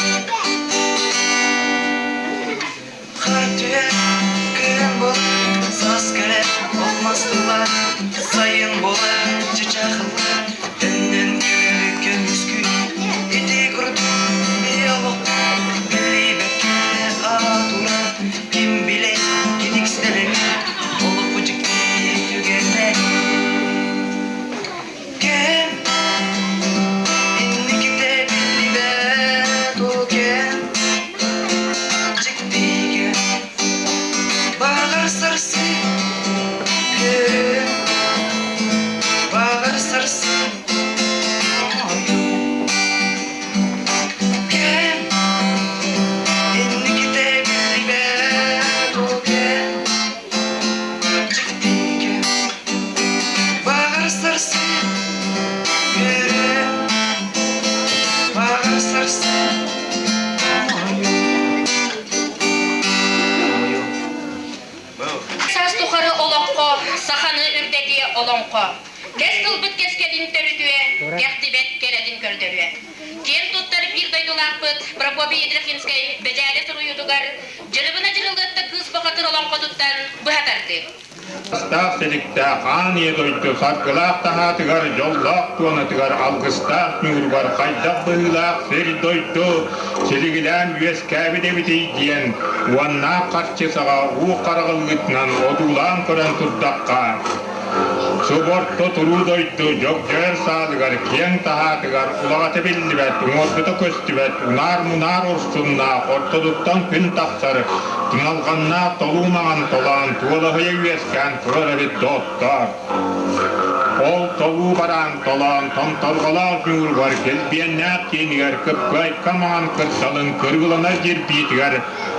олоҥхо. Кэс тылбыт кэскилин төрүтүө, кэхтибэт кэрэтин көрдөрүө. Киэн туттар биир дойдулаахпыт Прокопий Ядрихинскай Бэдьээлэ суруйуутугар Дьырыбына Дьырылыатта кыыс бухатыр олоҥхотуттан быһа тардыы. Астаах силиктээх аан ийэ дойду саргылаах таһаатыгар, дьоллоох туонатыгар, алгыстаах ньууругар хайдах быһыылаах сир-дойду силигилээн үөскээбит эбитий диэн уоннаах харчы саҕа уу хараҕыллыытынан одуулаан көрөн турдахха, Суборто туруу дойду дьогдьойор саалыгар киэҥ таһаатыгар улаҕата биллибэт, уҥуоргута көстүбэт, унаар-мунаар урсуннаах, ортотуттан күн тахсар, туналҕаннаах толуу маҥан толоон туолаһыйа үөскээн турар эбит доҕоттоор. Ол толуу бараан толоон томторҕолоох ньууругар килбиэннээх киинигэр кыпкыайка маҥан кырдалын кырыыланар дьирбиитигэр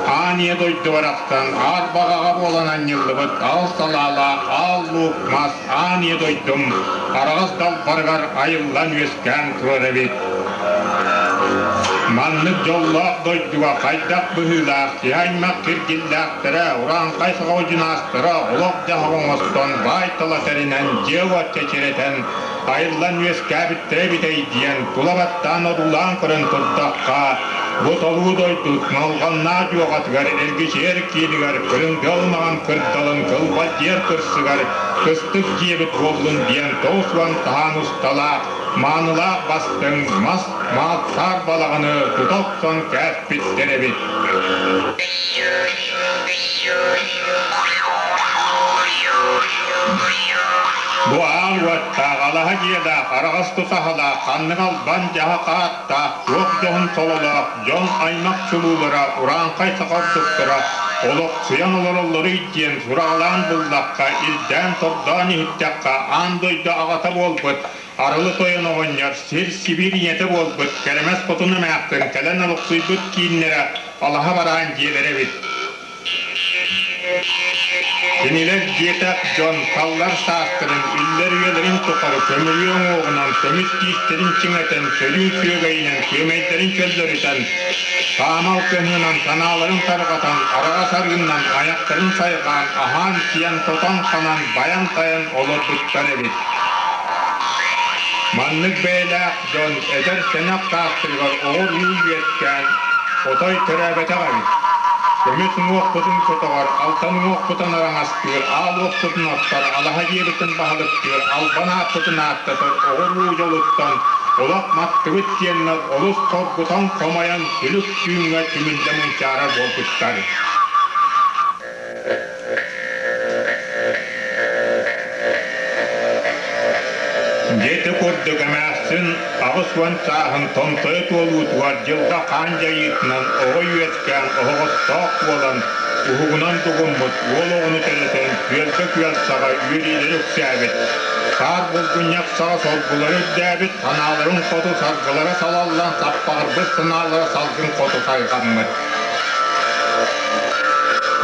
Аан ийэ дойду барахсан аар баҕаҕа буолан анньыллыбыт ал салаалаах аал луук мас аан ийэ дойдум араҕас далбарыгар айыллан үөскээн турар эбит. Маннык дьоллоох дойдуга хайдах быһыылаах киһи аймах киргиллээхтэрэ, урааҥхай саха одьунаастара олох-дьаһах оҥостон, баай-тала тэринэн, дьиэ-уот чэчирэтэн, айыллан үөскээбиттэрэ эбитэй диэн тула баттаан одуулаан көрөн турдахха, бу толуу дойду Малҕаннаах дьуоҕатыгар, Эргичиэр киинигэр, Кырыҥдыал маҥан кырдалын кылбадьыар кырсыгар кыстык дьиэбит буоллун диэн 90 таһаан усталаах, маанылаах бастыҥ мас маалтаар балаҕаны тута охсон кээспиттэр эбит. Бу аал уоттаах, алаһа дьиэлээх, араҕас тутаһалаах, ханнык албан дьаһах ааттаах, туох дьоһун сололоох, дьон аймах чулуулара, урааҥхай саха ордуктара олохсуйан олороллоруй диэн сураҕалаан буллахха, ирдээн-тордоон иһиттэххэ, аан дойду аҕата буолбут, арылы тойон оҕонньор, сир-сибиир ийэтэ буолбут, кэрэмэс хотун эмээхсин кэлэн олохсуйбут кииннэрэ алаһа бараан дьиэлэрэ эбит. Кинилэр диэтэх дьон саллар саастарын, үллэр үйэлэрин тухары көмүрүө уҥуоҕунан көмүс тиистэрин чиҥэтэн, сөрүү күөгэйинэн күөмэйдэрин чөллөрүтэн, саамал кыһынынан санааларын тарҕатан, араҕас арыыннан айахтарын сайҕаан, аһаан-сиэн, тотон-ханан, байан-тайан олорбуттар эбит. Маннык бэйэлээх дьон эдэр сэнэх саастарыгар оҕо-уруу үөскээн, отой төрөөбөтөх эбит. Көмүс уҥуохпутун көтөҕөр, алтан уҥуохпутун араҥастыыр, аал уоппутун оттор, алаһа дьиэбитин баһылыктыыр, албан ааппытын ааттатар оҕо-уруу дьолуттан олох маттыбыт диэннэр олус хоргутан, хомойон, күлүк түүҥҥэ түмүллэ мунчаарар буолбуттар. Дьиэтэ курдук эмээхсин 80 сааһын томтойо туолуутугар дьылҕа хаан дьайыытынан оҕо үөскээн оһоҕостоох буолан уһугунан дугуммут уол оҕону төрөтөн күөлгэ күөл саҕа үөрүүлэри үксээбит, саар булгунньах саҕа соргулары үрдээбит, санааларын хоту саргылара салаллан саппаҕырбыт санаалара салгын хоту сайҕаммыт.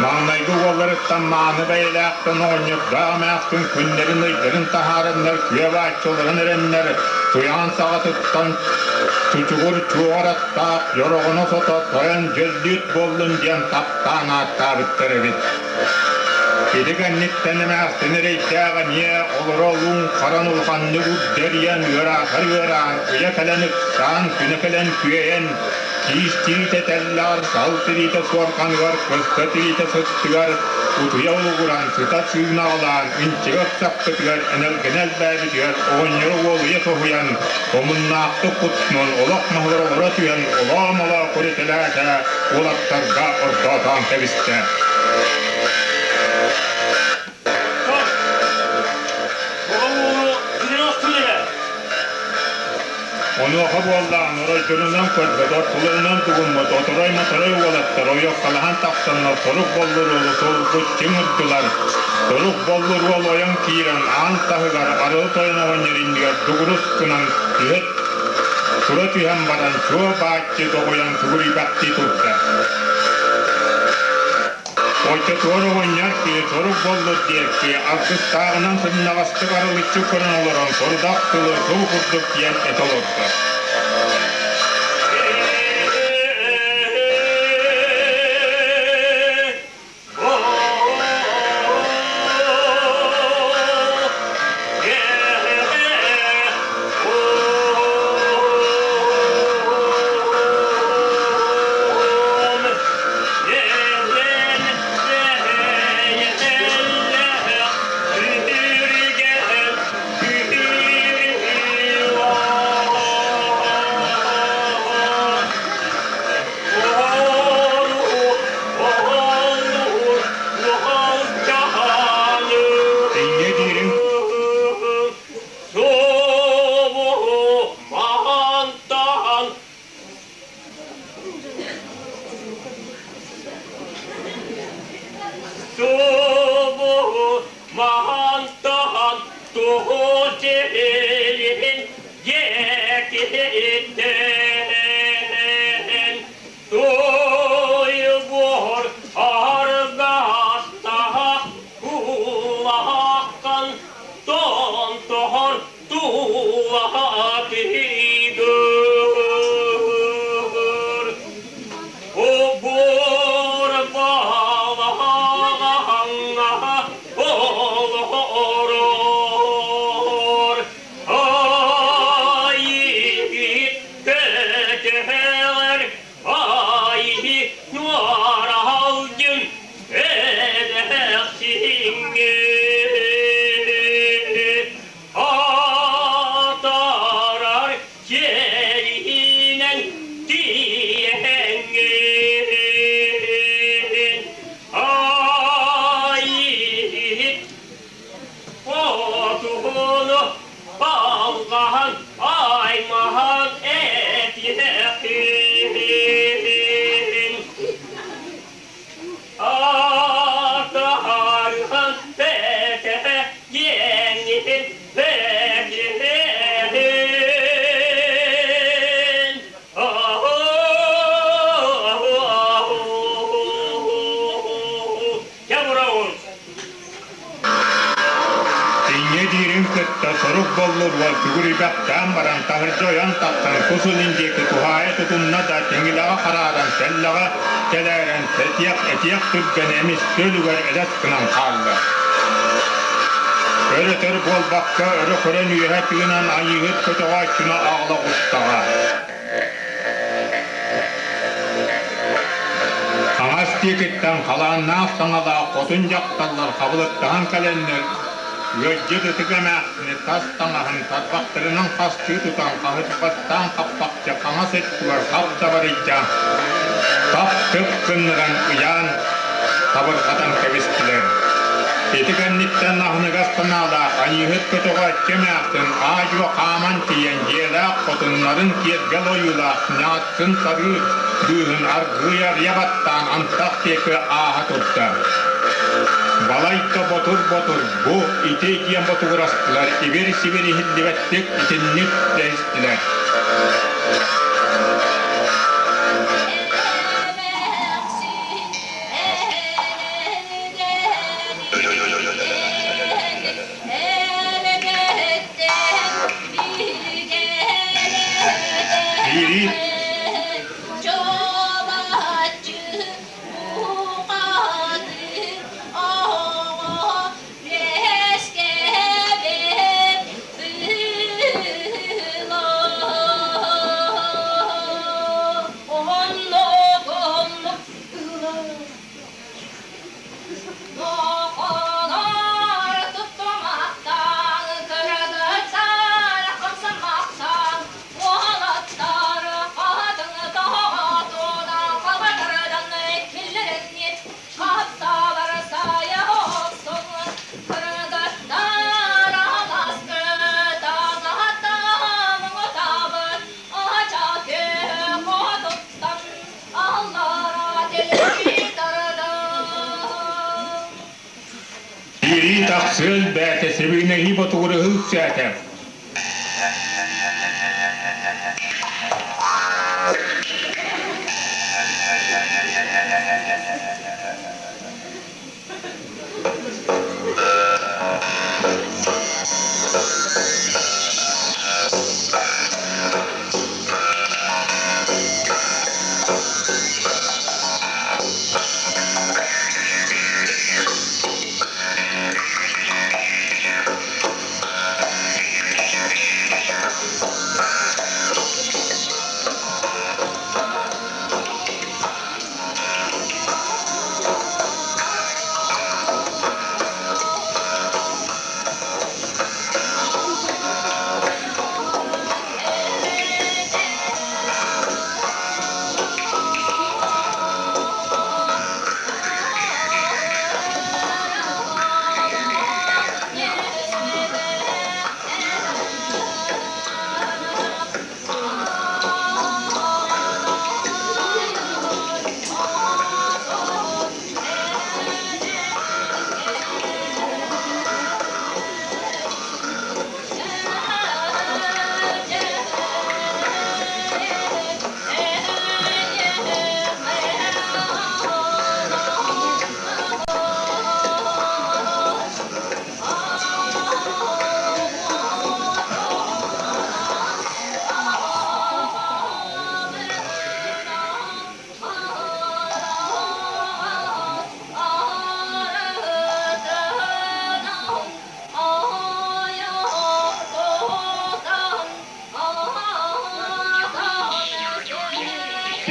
Маҥнайгы уолларыттан мааны бэйэлээхтэн оҕонньордоох эмээхсин күннэрин-ыйдарын таһаараннар күө бааччыларын эрэннэр, туйаҕын саҕатыттан чучугур чуоҕар аттаах дьороҕоно сото тойон дьөллүүт буоллун диэн таптаан ааттаабыттар эбит. Ити кэнниттэн эмээхсин эрэйдээх эмиэ олоро-олуун харан улаханнык үрдэрийэн ыараатар ыараан, ыйа кэлэн ыксаан, күнэ кэлэн күөйэн, Киис тириитэ тэллэҕэр, сал тириитэ суорҕаныгар, кыста тириитэ сыттыгар, утуйа улугуран, сыта сыынаҕалаан, инчэҕэ ыксаппытыгар, энэлгэнэ элбээбитигэр оҕонньору уолуйа соһуйан, омуннаахтык кутунан олох маһыгар олоро түһэн, олоо-молоо күрүтэлээтэ, уолаттарга ордоотоон кэбистэ. Онуоха буоллаҕын оройдорунан көрбөт, ортолорунан тугуммут оторой-моторой уолаттар ойуоккалаһан тахсаннар сорук боллур уолу сулбуччу ыҥырдылар. Сорук боллур уол ойон киирэн аан таһыгар арыы тойон оҕонньор иннигэр дугурус гынан түһэ тура түһэн баран чуо бааччы доҕуйан тугуруйбахтыы турда. Оччотугар оҕонньор киһи сорук боллур диэки аргыстааҕынан сымнаҕастык арылыччы көрөн олорон сорудах тылы сыл курдук диэн этэ олордо. Сорук боллур уол сүгүрүйбэхтээн баран таһырдьа ойон тахсан кус илин диэки туһаайа тутунна да тиҥилэҕэ харааран тэллэҕэ тэлээрэн этиэх этиэх түргэнэ эмискэ үлүгэр элэс гынан хаалла. Өр-өтөр буолбакка өрө көрөн үөһэ тыынан айыыһыт көтөҕөөччүнү аҕала оҕустаҕа. Хаҥас диэкиттэн халааннаах саҥалаах хотун дьахталлар хабылыктаһан кэлэннэр, ыалдьыт ытык эмээхсини тас таҥаһын тарбахтарынан хастыы тутан хаһырбаттаан хаппахчы хаҥас өттүгэр хап дабарыйда, тап-тып гыннаран ыйаан табырҕатан кэбистилэр. Ити кэнниттэн аһыныгас санаалаах айыыһыт көтөҕөөччү эмээхсин аа-дьуо хааман тиийэн дьиэлээх хотуннарын киэргэл ойуулаах ньааттын сарыы быыһын аргыый арыйа баттаан антах диэки ааһа турда. Балайда ботур-ботур бу ити диэн ботугурастылар ибир-сибир иһиллибэттик итинник дэһистилэр. Биирии Биирии тахсыал бээтэ сибигинэһии ботугураһыы үксээтэ.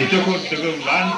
Ити курдук ыллаан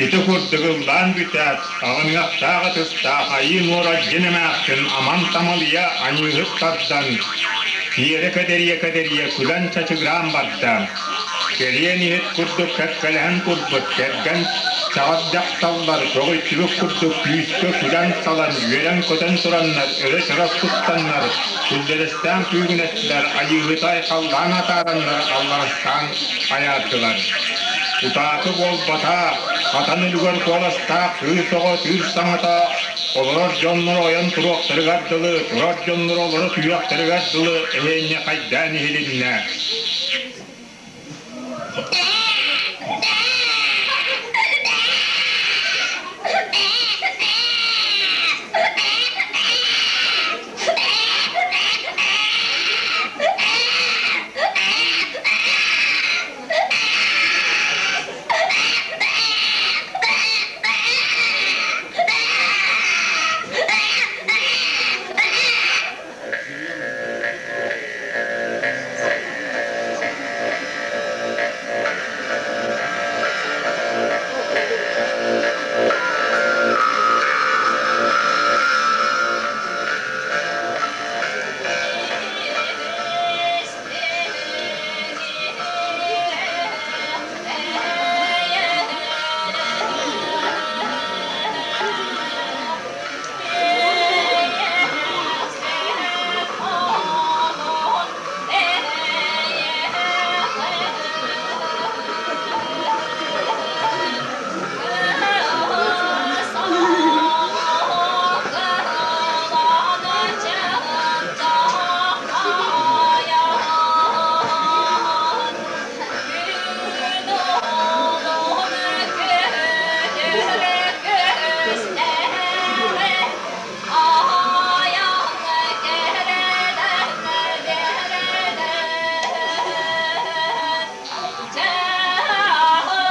Ити курдук ыллаан бүтээт, аҕыныахтаах ытыстаах айыы муора дьин эмээхсин аман тамалыйа аньыыһыт тардан, тиэрэ кэдэрийэ-кэдэрийэ күлэн чачыгыраан барда. Кэриэн иһит курдук кэккэлэһэн турбут кэргэн чаҕар дьахталлар көҕүччүбүт курдук күүскэ күлэн-салан, үөрэн-көтөн тураннар, өрө чөрөс туттаннар, күллэрэстээн күүгүнэттилэр, айыыһыты айхаллаан атаараннар алларастаан айаардылар. Утаакы буолбата, хатан үлүгэр куоластаах кыыс оҕо түүр саҥата олорор дьоннор ойон туруохтарыгар дылы, турар дьоннор олоро түһүөхтэригэр дылы эһиэнньэ хайдаан иһилиннэ.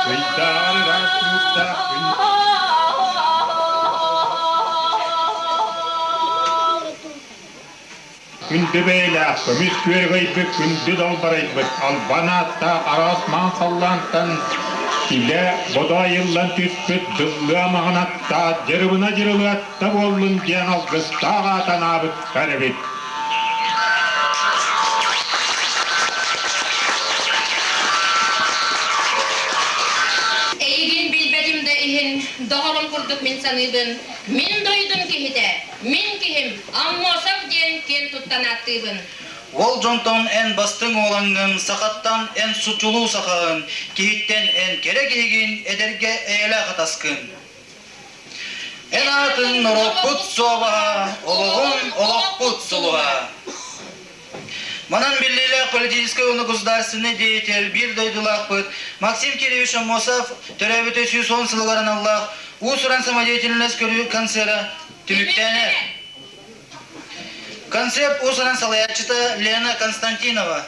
Ыйдааҕар ыраас ньуурдаах күн Күндү бэйэлээх, көмүс күөрэгөйбүт, күндү далбарайбыт, албан ааттаах араас маҥ халлаантан илэ бодо айыллан түспүт дыллыа маҥан аттаах дьырыбына дьырылыатта буоллун диэн алгыстаах аатанаабыттар эбит. Эйигин билбэтим да иһин, доҕорум курдук мин саныыбын, мин дойдум киһитэ, Мин киһим Аммосов диэн киэн туттан ааттыыбын. Ол дьонтон эн бастыҥ уолаҥҥын, сахаттан эн сучулуу сахаҕын, киһиттэн эн кэрэ киһигин, эдэргэ эйэлээх атаскын. Эн аатын норуоппут суобаһа, олоҕун олохпут сулуһа. Манан биллиилээх политическай уонна государственнай деятель биир дойдулаахпыт Максим Кириллович Аммосов төрөөбүтэ 110 сылыгар аналлаах уус-уран самодеятельность көрүү концера түмүктэнэр. Концерт уус-уран салайааччыта Лена Константинова.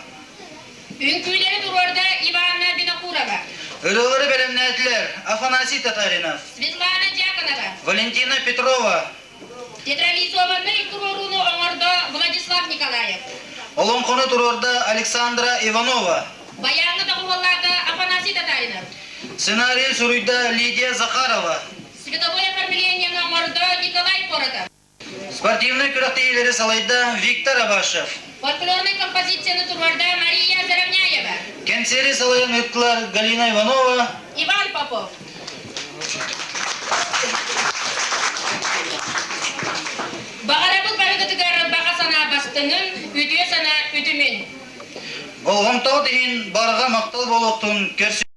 Үҥкүүлэри туруорда Иванна Винокурова. Ырыалары бэлэмнээтилэр Афанасий Татаринов, Светлана Дьяконова, Валентина Петрова, Театрализованнай туруорууну оҥордо Владислав Николаев. Олоҥхону туруорда Александра Иванова. Баяҥҥа доҕуһуоллаата Афанасий Татаринов. Сценарийын суруйда Лидия Захарова. Световое оформлениены оҥордо Николай Коротов. Спортивнай күрэхтэһиилэри салайда Виктор Абашев. Фольклорнай композицияны туруорда Мария Заровняева. Кэнсиэри салайан ыыттылар Галина Иванова, Иван Попов. Баҕарабыт барыгытыгар баҕа санаа бастыҥын, үтүө санаа үтүмүн. Болҕомтоҕут иһин барҕа махтал буолуохтун көрсү.